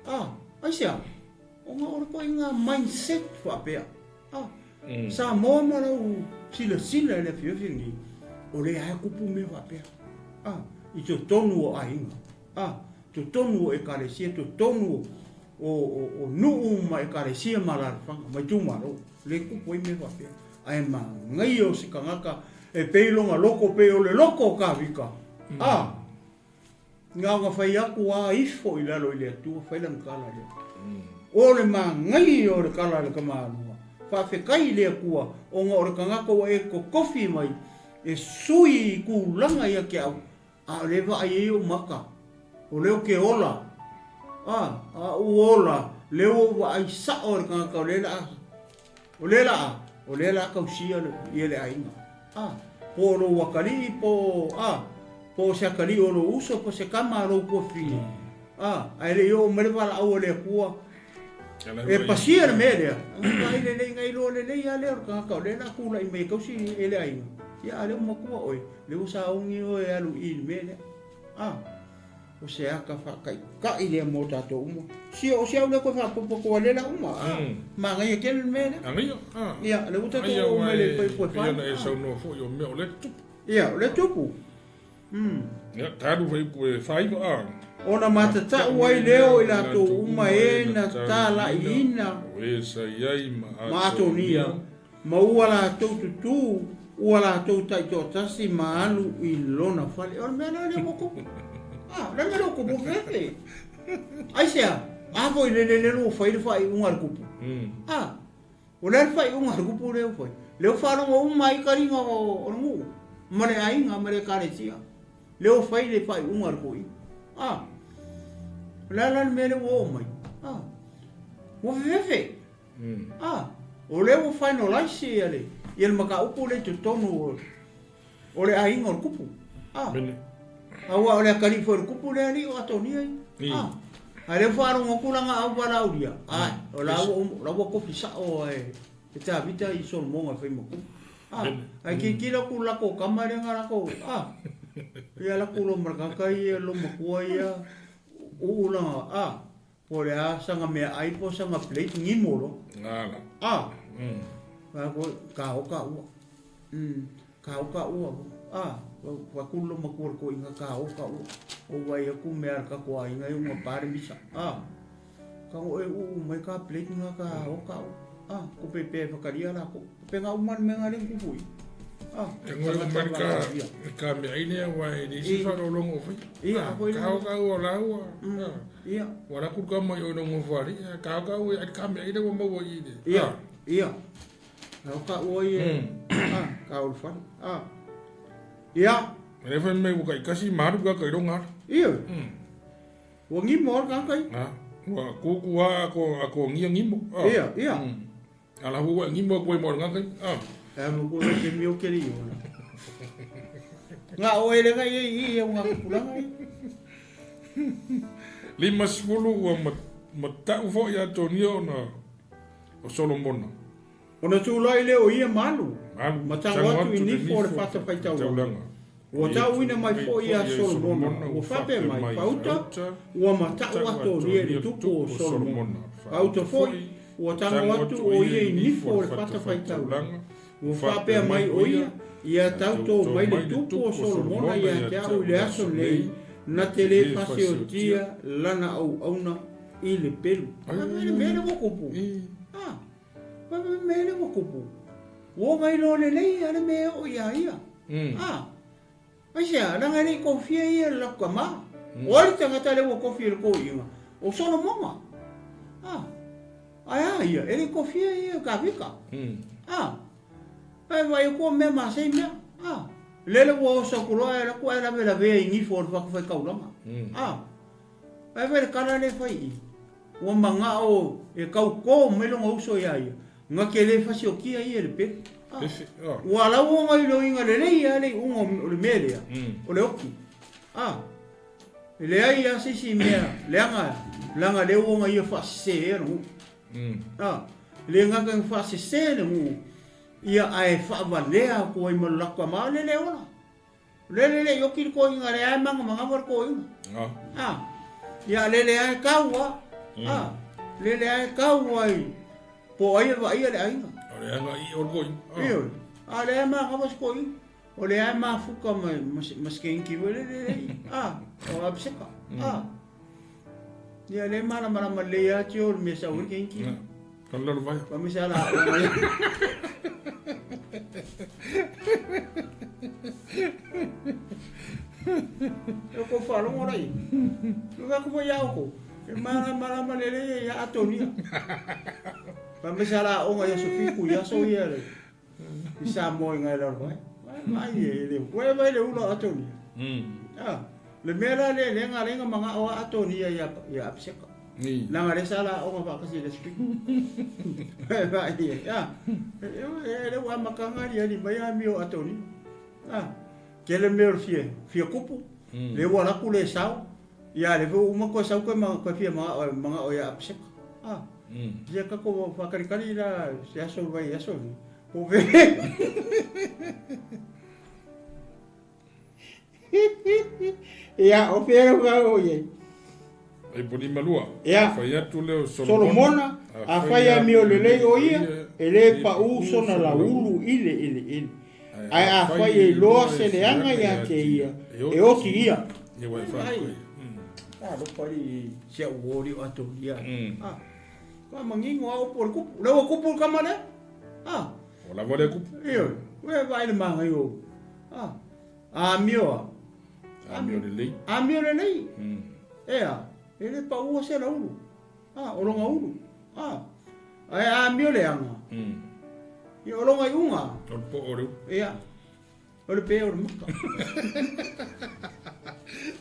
Ah, aisea? Ona o le koiga mindset faapea. Ah, Samoa ma lau silasila i le afiafi lenei, o lea lava e kupu mea faapea. Ah, i totonu o aiga. Ah, totonu o ekalesia, totonu o, o, o nuu ma ekalesia ma alaalafaga, ma itumalo. Lea e kupu ai mea faapea. Ae manaia o se tagata e pei lona loko pei o le loko o Kavika. A! Na ona fai atu a ifo i lalo i le Atua, fai lana tala lea. O le manaia o le tala a le Tamaalua, faafetai i le Atua ona o le tagata ua e totofi mai e sui i tulaga ia te au, a o lea e vaai ai ou maka, o lea ou te ola, a, a ou ola, lea ua ou vaai sao i le tagata o lea la a O lea la a, o lea la a tausia le, ia le aiga. A, po o lou atalii, po o, a, po o se atalii o lou uso, po o se tama a lou tuafafine. A, ae le i oo mai le valaau a le Atua, e pasia le mea lea, vaai lelei, na iloa lelei lava lea o le tagata o lea la a tulai mai e tausi e le aiga. Ia, a o lea ua matua oe, lea ua sauni oe e alu i i le mea lea. A. O se aka faataitai lea mo tatou uma. Sia, o si au lea koe faapopo atu ai lea la uma. A, manaia tele le mea lea. Manaia, a. Ia, lea ua tatou oo mai le 5.5. Pei ona e saunoa foi o mea o lea tupu. Ia, o lea tupu. Ia, talu fai upu e faiva, a. Ona matatau ai lea o i latou uma e na talaiina. O e sa i ai ma Atonia. Ma ua latou tutū, ua latou taitoatasi ma alu i lona fale. O le mea lea lea ua tupu. Ah, le mea lea ua tupu fefe. Aisea, a foi le lele ua fai le faaiuga a le kupu. Ah, o le a le faaiuga a le kupu lea ua fai? Lea ua faalogo uma ai taliga o le nuu, ma le aiga, ma le ekalesia. Lea ua fai le faaiuga a le toeaina. Ah, o le a la le mea lea ua oo mai? Ah, ua fefefe. A, o lea ua finalize ia le, ia le mataupu lea i totonu o, o le aiga o le kupu. A, aua o le atalii foi o le kupu lea alii o Atonia ia. A, a lea ua faalogo atu la nga au valaaulia, a, o la ua, o la ua tofi sao e, e Tavita i Solomona e fai ma kupu. A, ae tilotilo atu latou tama lea na latou, a, ia latou loa ma le tagata ia, lo matua ia, uu lana, a, Po o le a sana meaai po o sana plate ngimo loa. Ngala. A. Ka ko ka o ka ua. Ka o ka ua. A. Wa ku lo makua ko inga ka o ka ua. O wai aku mea ka ko ai ngai uma pare misa. A. Ka o e u mai ka plate nga ka o ka ua. A. Ko pe pe whakaria la ko. Pe nga uma me nga le kupu i. A. Ka ngoi o mai ka ka mea ai lea wa e le si wharolongo o whai. Ia, Ka o ka ua la ua. Ia. Ua raku ka mai o no whare, ia ka ka ua ai ka mea ai ua maua i le. Ia, ia. Ka ka ua ia. Ah, ka o whare. Ah. Ia. Le whai mai ua kai kasi maru ka kai ronga. Ia. Ua ngimo al ka kai. Ah. Ua kuku a ako ako ngia ngimo. Ia, ia. Ala ua ngimo koe mo nga kai. Ah. E mo ko te mi o keri ona. Nga o ele ngai i i e nga kupulanga i. 50 ua matau foi Atonia ona o Solomona. Ona tulai lea o ia ma alu, ma tago atu i nifo o le fatafaitaulaga. Ua tauina mai foi ia Solomona, ua faapea mai, Pauta, ua matau atolia i le tupu o Solomona. Pauta foi, ua tago atu o ia i nifo o le fatafaitaulaga, ua faapea mai o ia, Ia tautō mai le tupu o Solomona ia te au i le aso nei, na te le fasiotia lana auauna i le pelu. Ai le mea lea ua kupu. Ah, le mea lea ua kupu. Ua vai loa lelei a le mea e oo ia ia. Ah, aisea, leaga e le i kofia ia le latou tama. O ai le tagata lea ua kofi e le toeaina? O Solomona. Ah, ae a ia, e le i kofia ia e Kavika. Ah, ae vaai atu o mea masei mea. Ah, lele ua oso atu loa ae alu atu ae lavelavea i nifo o le fatafaitaulaga. Ah, ae vaai le kala lea e fai i i. Ua manao e tau tō mai lona uso iā ia, na te le fasiokia ia e le pelu. Ah, ua lau ona iloiga lelei lava le iuga o le mea lea, o le oki. Ah, e leai lava se isi mea leaga, leaga lea ua ona ia faasese ea le nuu. Ah, le gata ina faasese le nuu, ia ae faavalea atu ai ma le latou tama, o le le ola. Lele le ioki le koinga le ae manga manga le koinga. Ah. Ah. Ia lele ae kau a. Ah. Lele ae kau ai. Po ai va ia le ainga. O le anga i o le koinga. Ah. Io. A le ae manga va koinga. O le ae mafuka mai maskenki le le le. Ah. O apseka. Ah. Ia le mala mala ma le ia tio le mesa o kenki. Ka lalo vai. Pa mesa la o mai. E ko whalongo rai. No ka ko ia ko. E mala mala ma le le ia atonia. Pa mesa la o ngai Sofi ku ia so ia le. I Samoa i ngai lalo vai. Vai e le. Vai vai le ula atonia. Ah. Le mea la le le nga lenga manga o atonia ia ia apseka. Ni. Langa le sala o nga whakasi le speak. Vai ia. Ya. E le wa makanga ni ali mai a mio atonia. Ah. Ke le mea o le fia, fia kupu. Le ua laku le sao. Ia le fua uma koe sau koe ma koe fia manga o manga o ia apseka. Ah. Ia ka ko whakarikari la se aso vai aso ni. Po ve. Ia o fea va o ia. Ai po lima lua. Ia. Fai atu leo Solomona, a fai a mio lelei o ia, e le pa u sona la ulu i le ele ele. Ae a fai e iloa se leaga ia te ia, e oti ia. E wai wha koe. A lo pari si au ori o ato ia. A. Ka mangingo a opo le kupu. Le o kupu ka male. A. O lava le kupu. Io. We vai le manga io. A. A mio a. A mio le lei. A mio le lei. Ea. E le pa ua se la ulu. A, o longa ulu. A. Ae a mio le anga. Ia o longa i unga. O le po o le ulu. Ia. O le pe o le maka.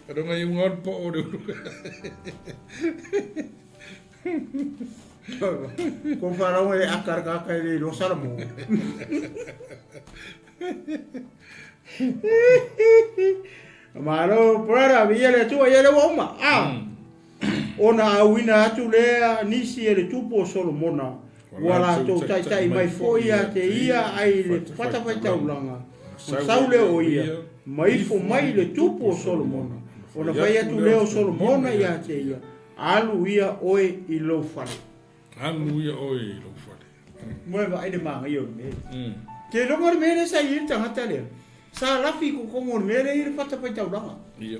O longa i unga o le po o le ulu. Ko wharaunga e akara ka kai le ro sara mo. Malo, brother, ia le tua, ia le wauma. Ah. Ona auina atu lea nisi e le tupu o Solomona, ua latou taitai mai foi ia te ia ai le fatafaitaulaga, ona sau lea o ia, ma ifo mai le tupu o Solomona. Ona fai atu lea o Solomona ia te ia, Alu ia oe i lou fale. Alu ia oe i lou fale. Moe vaai le manaia o le mea. Ke logo le mea lea sa i ai le tagata lea, sa lafi i kokogo o le mea lea e i ai le fatafaitaulaga. Ia.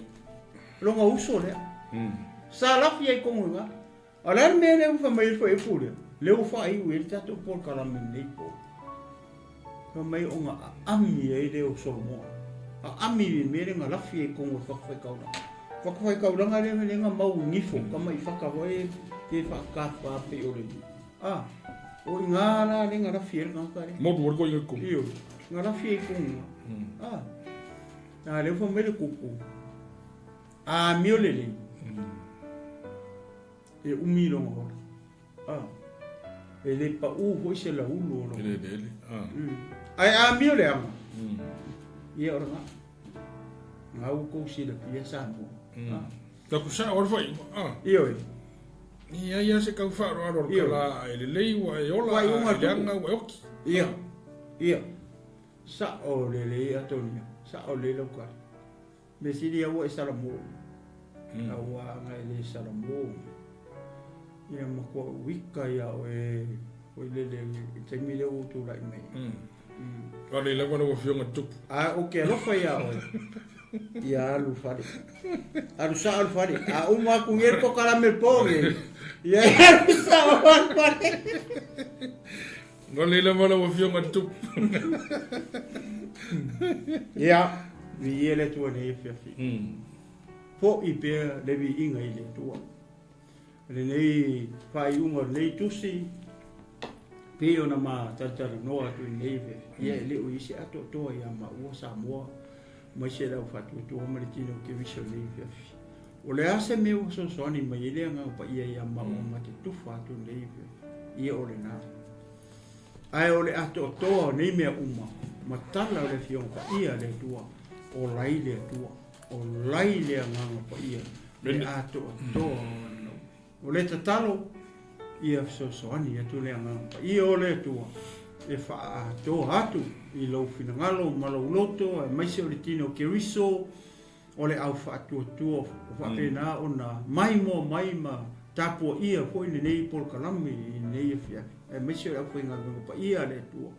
Lona uso lea. Sa lafi ai kogo i ina. A o le a le mea lea ua fai mai ai le fuaiupu lea? Lea ua faaiu i ai le tatou polokalame i lenei po. Fai mai ona aami ai lea o Solomona. Aami i le mea lea na lafi ai i kogo o le fatafaitaulaga. Fatafaitaulaga lea lea na mau i nifo, tama i fata foi te faatafa pei o le a o i ngā la le na lafi ai le tagata lea. Motu o le koinga kumu. Io, na lafi ai kogo. A, a lea ua fai mai le kupu. A mio lelei. E umi lona ola. A, e le paʻū foi se laulu o lona. E le lele. A. Ae amio leaga. Ia o lena. Nga ua kou silafia Samoa. A. Taku sao o le faaiuga. A. Ioe. Ia ia se kau faaaloalo o le Ioe. kala e lelei ua e ola Faaiuga a e tupu. leaga ua e oki. Ia, ia, sa'o lelei Atonia, sa'o lelei lau tali. Mea sili aua e salamo. Aua ana e le salamo. Ia matua uika ia oe foi lele i taimi lea ua ou tulai mai. Alei lava lau Afioga Tupu. A ou te alofa ia oe. Ia alu fale. Alu sao alu fale. A uma aku nei le pokalame le po nei. Ia alu sao alu fale. Alei lava lau Afioga Tupu. Ia, viia le Atua nei afiafi. Foi pea le viiga i le Atua. Lenei faaiuga o lenei tusi, pei ona ma talatalanoa atu i lenei afiafi, ia e le o i ai se atoatoa ia maua Samoa aemaise le au faatuatua ma le tino Keriso i lenei afiafi. O le a se mea ua fesoasoani mai ai le Agaga Paia ia maua ma te tufa atu i lenei afiafi? Ia o lena. Ae o le atoatoa o nei mea uma, ma tala o le Afioga Paia a le Atua, o lai le Atua, o lai le Agaga Paia, le atoatoa o ana upu. O le tatalo, ia fesoasoani atu le Agaga Paia o le Atua e faaatoa atu i lou finagalo ma lou loto, aemaise o le tino Keriso, o le au faatuatua o faapena ona maimoa mai ma tapuaia foi lenei polokalame i lenei afiafi, aemaise o le aufaigaluega paia a le Atua,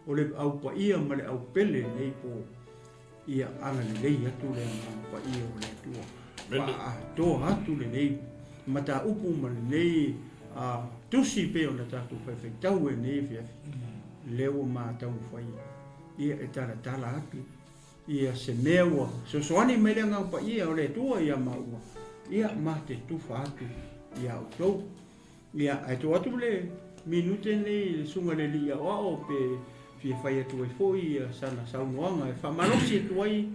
o le au paia ma le au pele i lenei po, ia agalelei atu le Agaga Paia o le Atua, faaatoa atu lenei mataupu ma lenei tusi pei ona tatou faitau i lenei afiafi, lea ua ma taumafai ia e talatala atu Ia se mea ua fesoasoani mai le Agaga Paia o le Atua ia maua, ia ma te tufa atu ia outou. Ia, ae tuu atu le minute lenei i le Susuga i le Alii Aoao pe fia fai atu ai foi ia sana saunoaga e faamalosi atu ai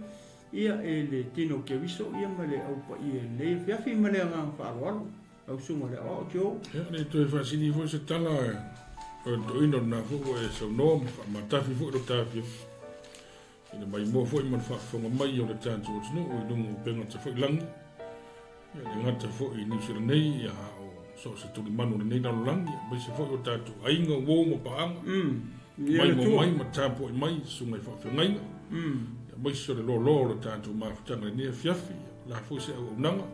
ia e le tino Keriso ia ma le au paia i lenei afiafi ma le agaga faaaloalo. Lau Susuga i le Aoao Joe. Ia, le toe faasili foi se tala o le toeaina o lena foi ua e saunoa ma faamatafi foi lo ta afiafi. I le maimoa foi ma le faafofoga mai o le tatou atunuu i luga o upega tafailagi, ia le gata foi i Niu Sila nei, ia a o so o se tulimanu o lenei lalolagi, aemaise foi o tatou aiga, uo ma paaga, maimoa mai ma tapuai mai i susuga i faafeagaiga, aemaise o le loaloa o le tatou mafutaga i lenei afiafi, ia o le a foi se auaunaga,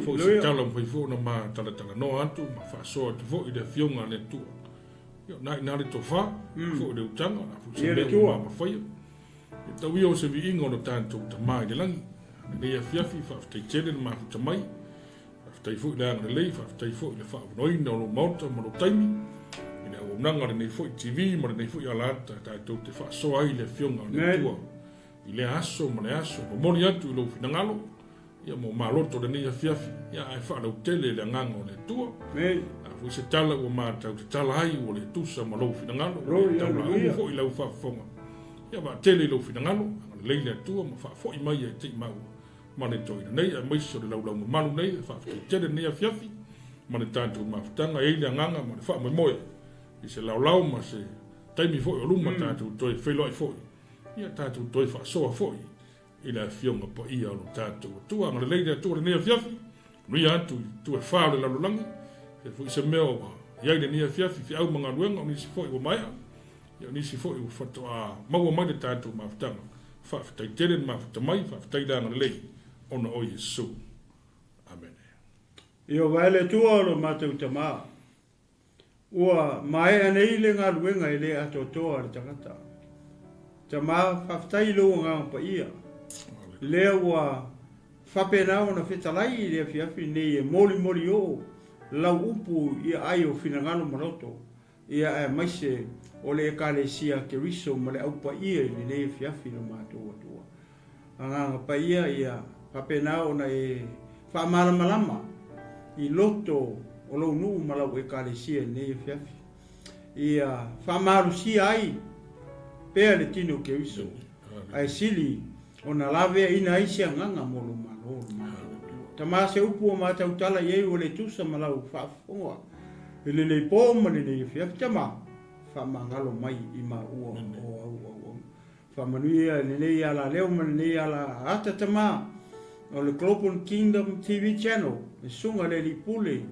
foi se tala ua mafai foi ona ma talatalanoa atu ma faasoa atu foi i le Afioga a le Atua. Ia, o na i ina le tofa, foi le utaga, na foi se mea ua mamafaia. E tau ia o se viiga o lo tatou Tama i le lagi. Lenei afiafi, faafetai tele le mafuta mai. Faafetai foi le agalelei, faafetai foi le faavanoaina o lou maota ma lou taimi i le auaunaga o lenei foi TV ma lenei foi alaata tatou te faasoa ai le Afioga o le Atua i lea aso ma le aso. Momoli atu i lou finagalo Ia mo maloto lenei afiafi, ia ae faalautele le agaga o le Atua. Amen. A foi se tala ua matau tatala ai ua le tusa ma lou finagalo, ua le tau lauga foi i lau faafofoga. Ia vaatele i lou finagalo, agalelei le Atua ma faafoi mai ia te i maua ma le toeaina nei, aemaise o le laulau mamalu nei, e faafetai tele lenei afiafi ma le tatou mafutaga, e i ai le agaga ma le faamoemoe i se laolao ma se taimi foi o luma tatou toe feiloai foi, ia tatou toe faasoa foi I le Afioga Paia o lo tatou Atua. Agalelei le Atua i lenei afiafi, manuia atu i itu e fa o le lalolagi, fai foi se mea ua i ai lenei afiafi, feau ma galuega, o nisi foi ua maea, ia o nisi foi ua faatoa maua mai le tatou mafutaga. Faafetai tele le mafuta mai, faafetai le agalelei ona o Iesu. Amene. Ieova e le Atua o lo matou Tama, Ua maea nei le galuega e le atoatoa a le tagata. Tama, faafetai i lou Agaga Paia, lea ua faapena ona fetalai i le afiafi nei e molimoli oo lau upu i aai o finagalo ma loto, ia aemaise o le Ekalesia a Keriso ma le Au Paia i lenei afiafi lo matou Atua. Agaga Paia, ia faapena ona e faamalamalama i loto o lou nuu ma lau Ekalesia i lenei afiafi. Ia faamalosia ai pea le tino o Keriso, ae sili ona laveaina ai se agaga mo lou Malo o le matou Atua. Tama se upu ua matau tala i ai ua le tusa ma lau faafofoga i lenei po ma lenei afiafi. Tama, faamagalo mai i maua o au auauna. Faamanuia i lenei alaleo ma lenei ala ata tama o le Global Kingdom TV Channel, le Susuga i le Alii Pule,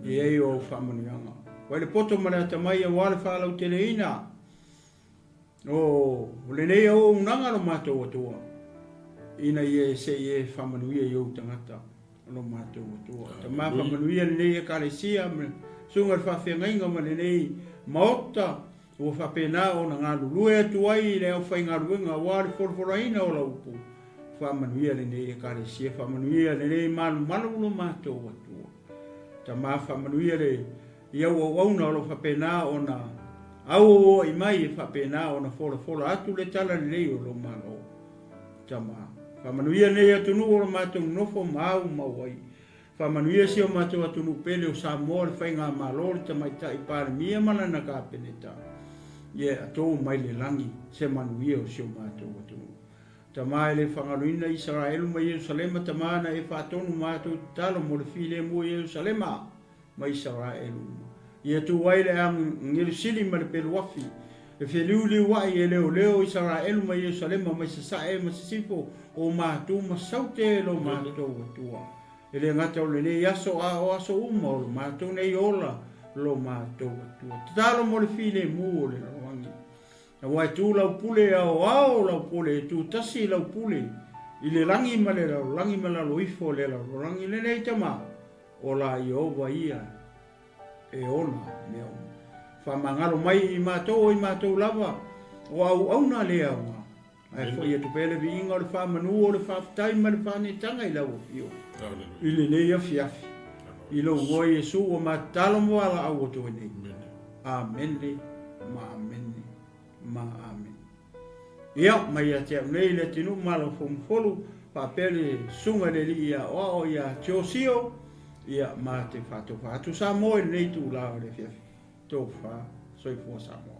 i ai o au faamanuiaga. Ua i le poto ma le atamai aua le faalauteleina o lenei auaunaga lo matou Atua, ina ia e se i e faamanuia i ou tagata lo matou Atua. Tama faamanuia lenei Ekalesia ma susuga i le faafeagaiga ma lenei Maota ua faapena ona galulue atu ai i le aufaigaluega aua le folafolaina o lau upu. Faamanuia lenei Ekalesia, faamanuia lenei malumalu lo matou Atua. Tama faamanuia le i au auauna o lo o faapena ona auauoai mai e faapena ona folafola atu le tala lelei o lou Malo. Tama faamanuia lenei atunuu o lo matou nofo ma aumau ai. Faamanuia si o matou atunuu pele o Samoa le Faigamalo le Tamaitai Palemia ma lana Kapeneta. Ia e atou mai le lagi se manuia o si o matou atunuu. Tama e le fagaloina Isaraelu ma Ierusalema, Tama na e faatonu matou tatalo mo le filemu o Ierusalema ma Isaraelu uma. Ia tu ai le agelu sili ma le peluafi, e feliuliuai e leoleo Isaraelu ma Ierusalema mai sasae ma sisifo o matou ma saute lo matou Atua. E le gata o lenei aso a o aso uma o lo matou nei ola lo matou Atua. Tatalo mo le filemu o le lalolagi. Aua e tu lau pule e aoao lau pule, e tu tasi lau pule i le lagi ma le lalolagi ma lalo ifo o le lalolagi lenei tama, o la Ieova ia e ona mea uma. Faamagalo mai i matou o i matou lava o auauna le aoga, ae foi atu pea le viiga o le faamanu o le faafetai ma le faanetaga i lau afio i lenei afiafi. I lou igoa Iesu ua matatalo ma valaau atu ai nei. Amene ma amene ma amene. Ia, mai ia te au nei le atunuu malo fomufolu, faapea le susuga i le alii aoao ia Tiosio, ia, ma te faatofa atu Samoa i lenei itula o le afiafi. Tofa, soifua Samoa.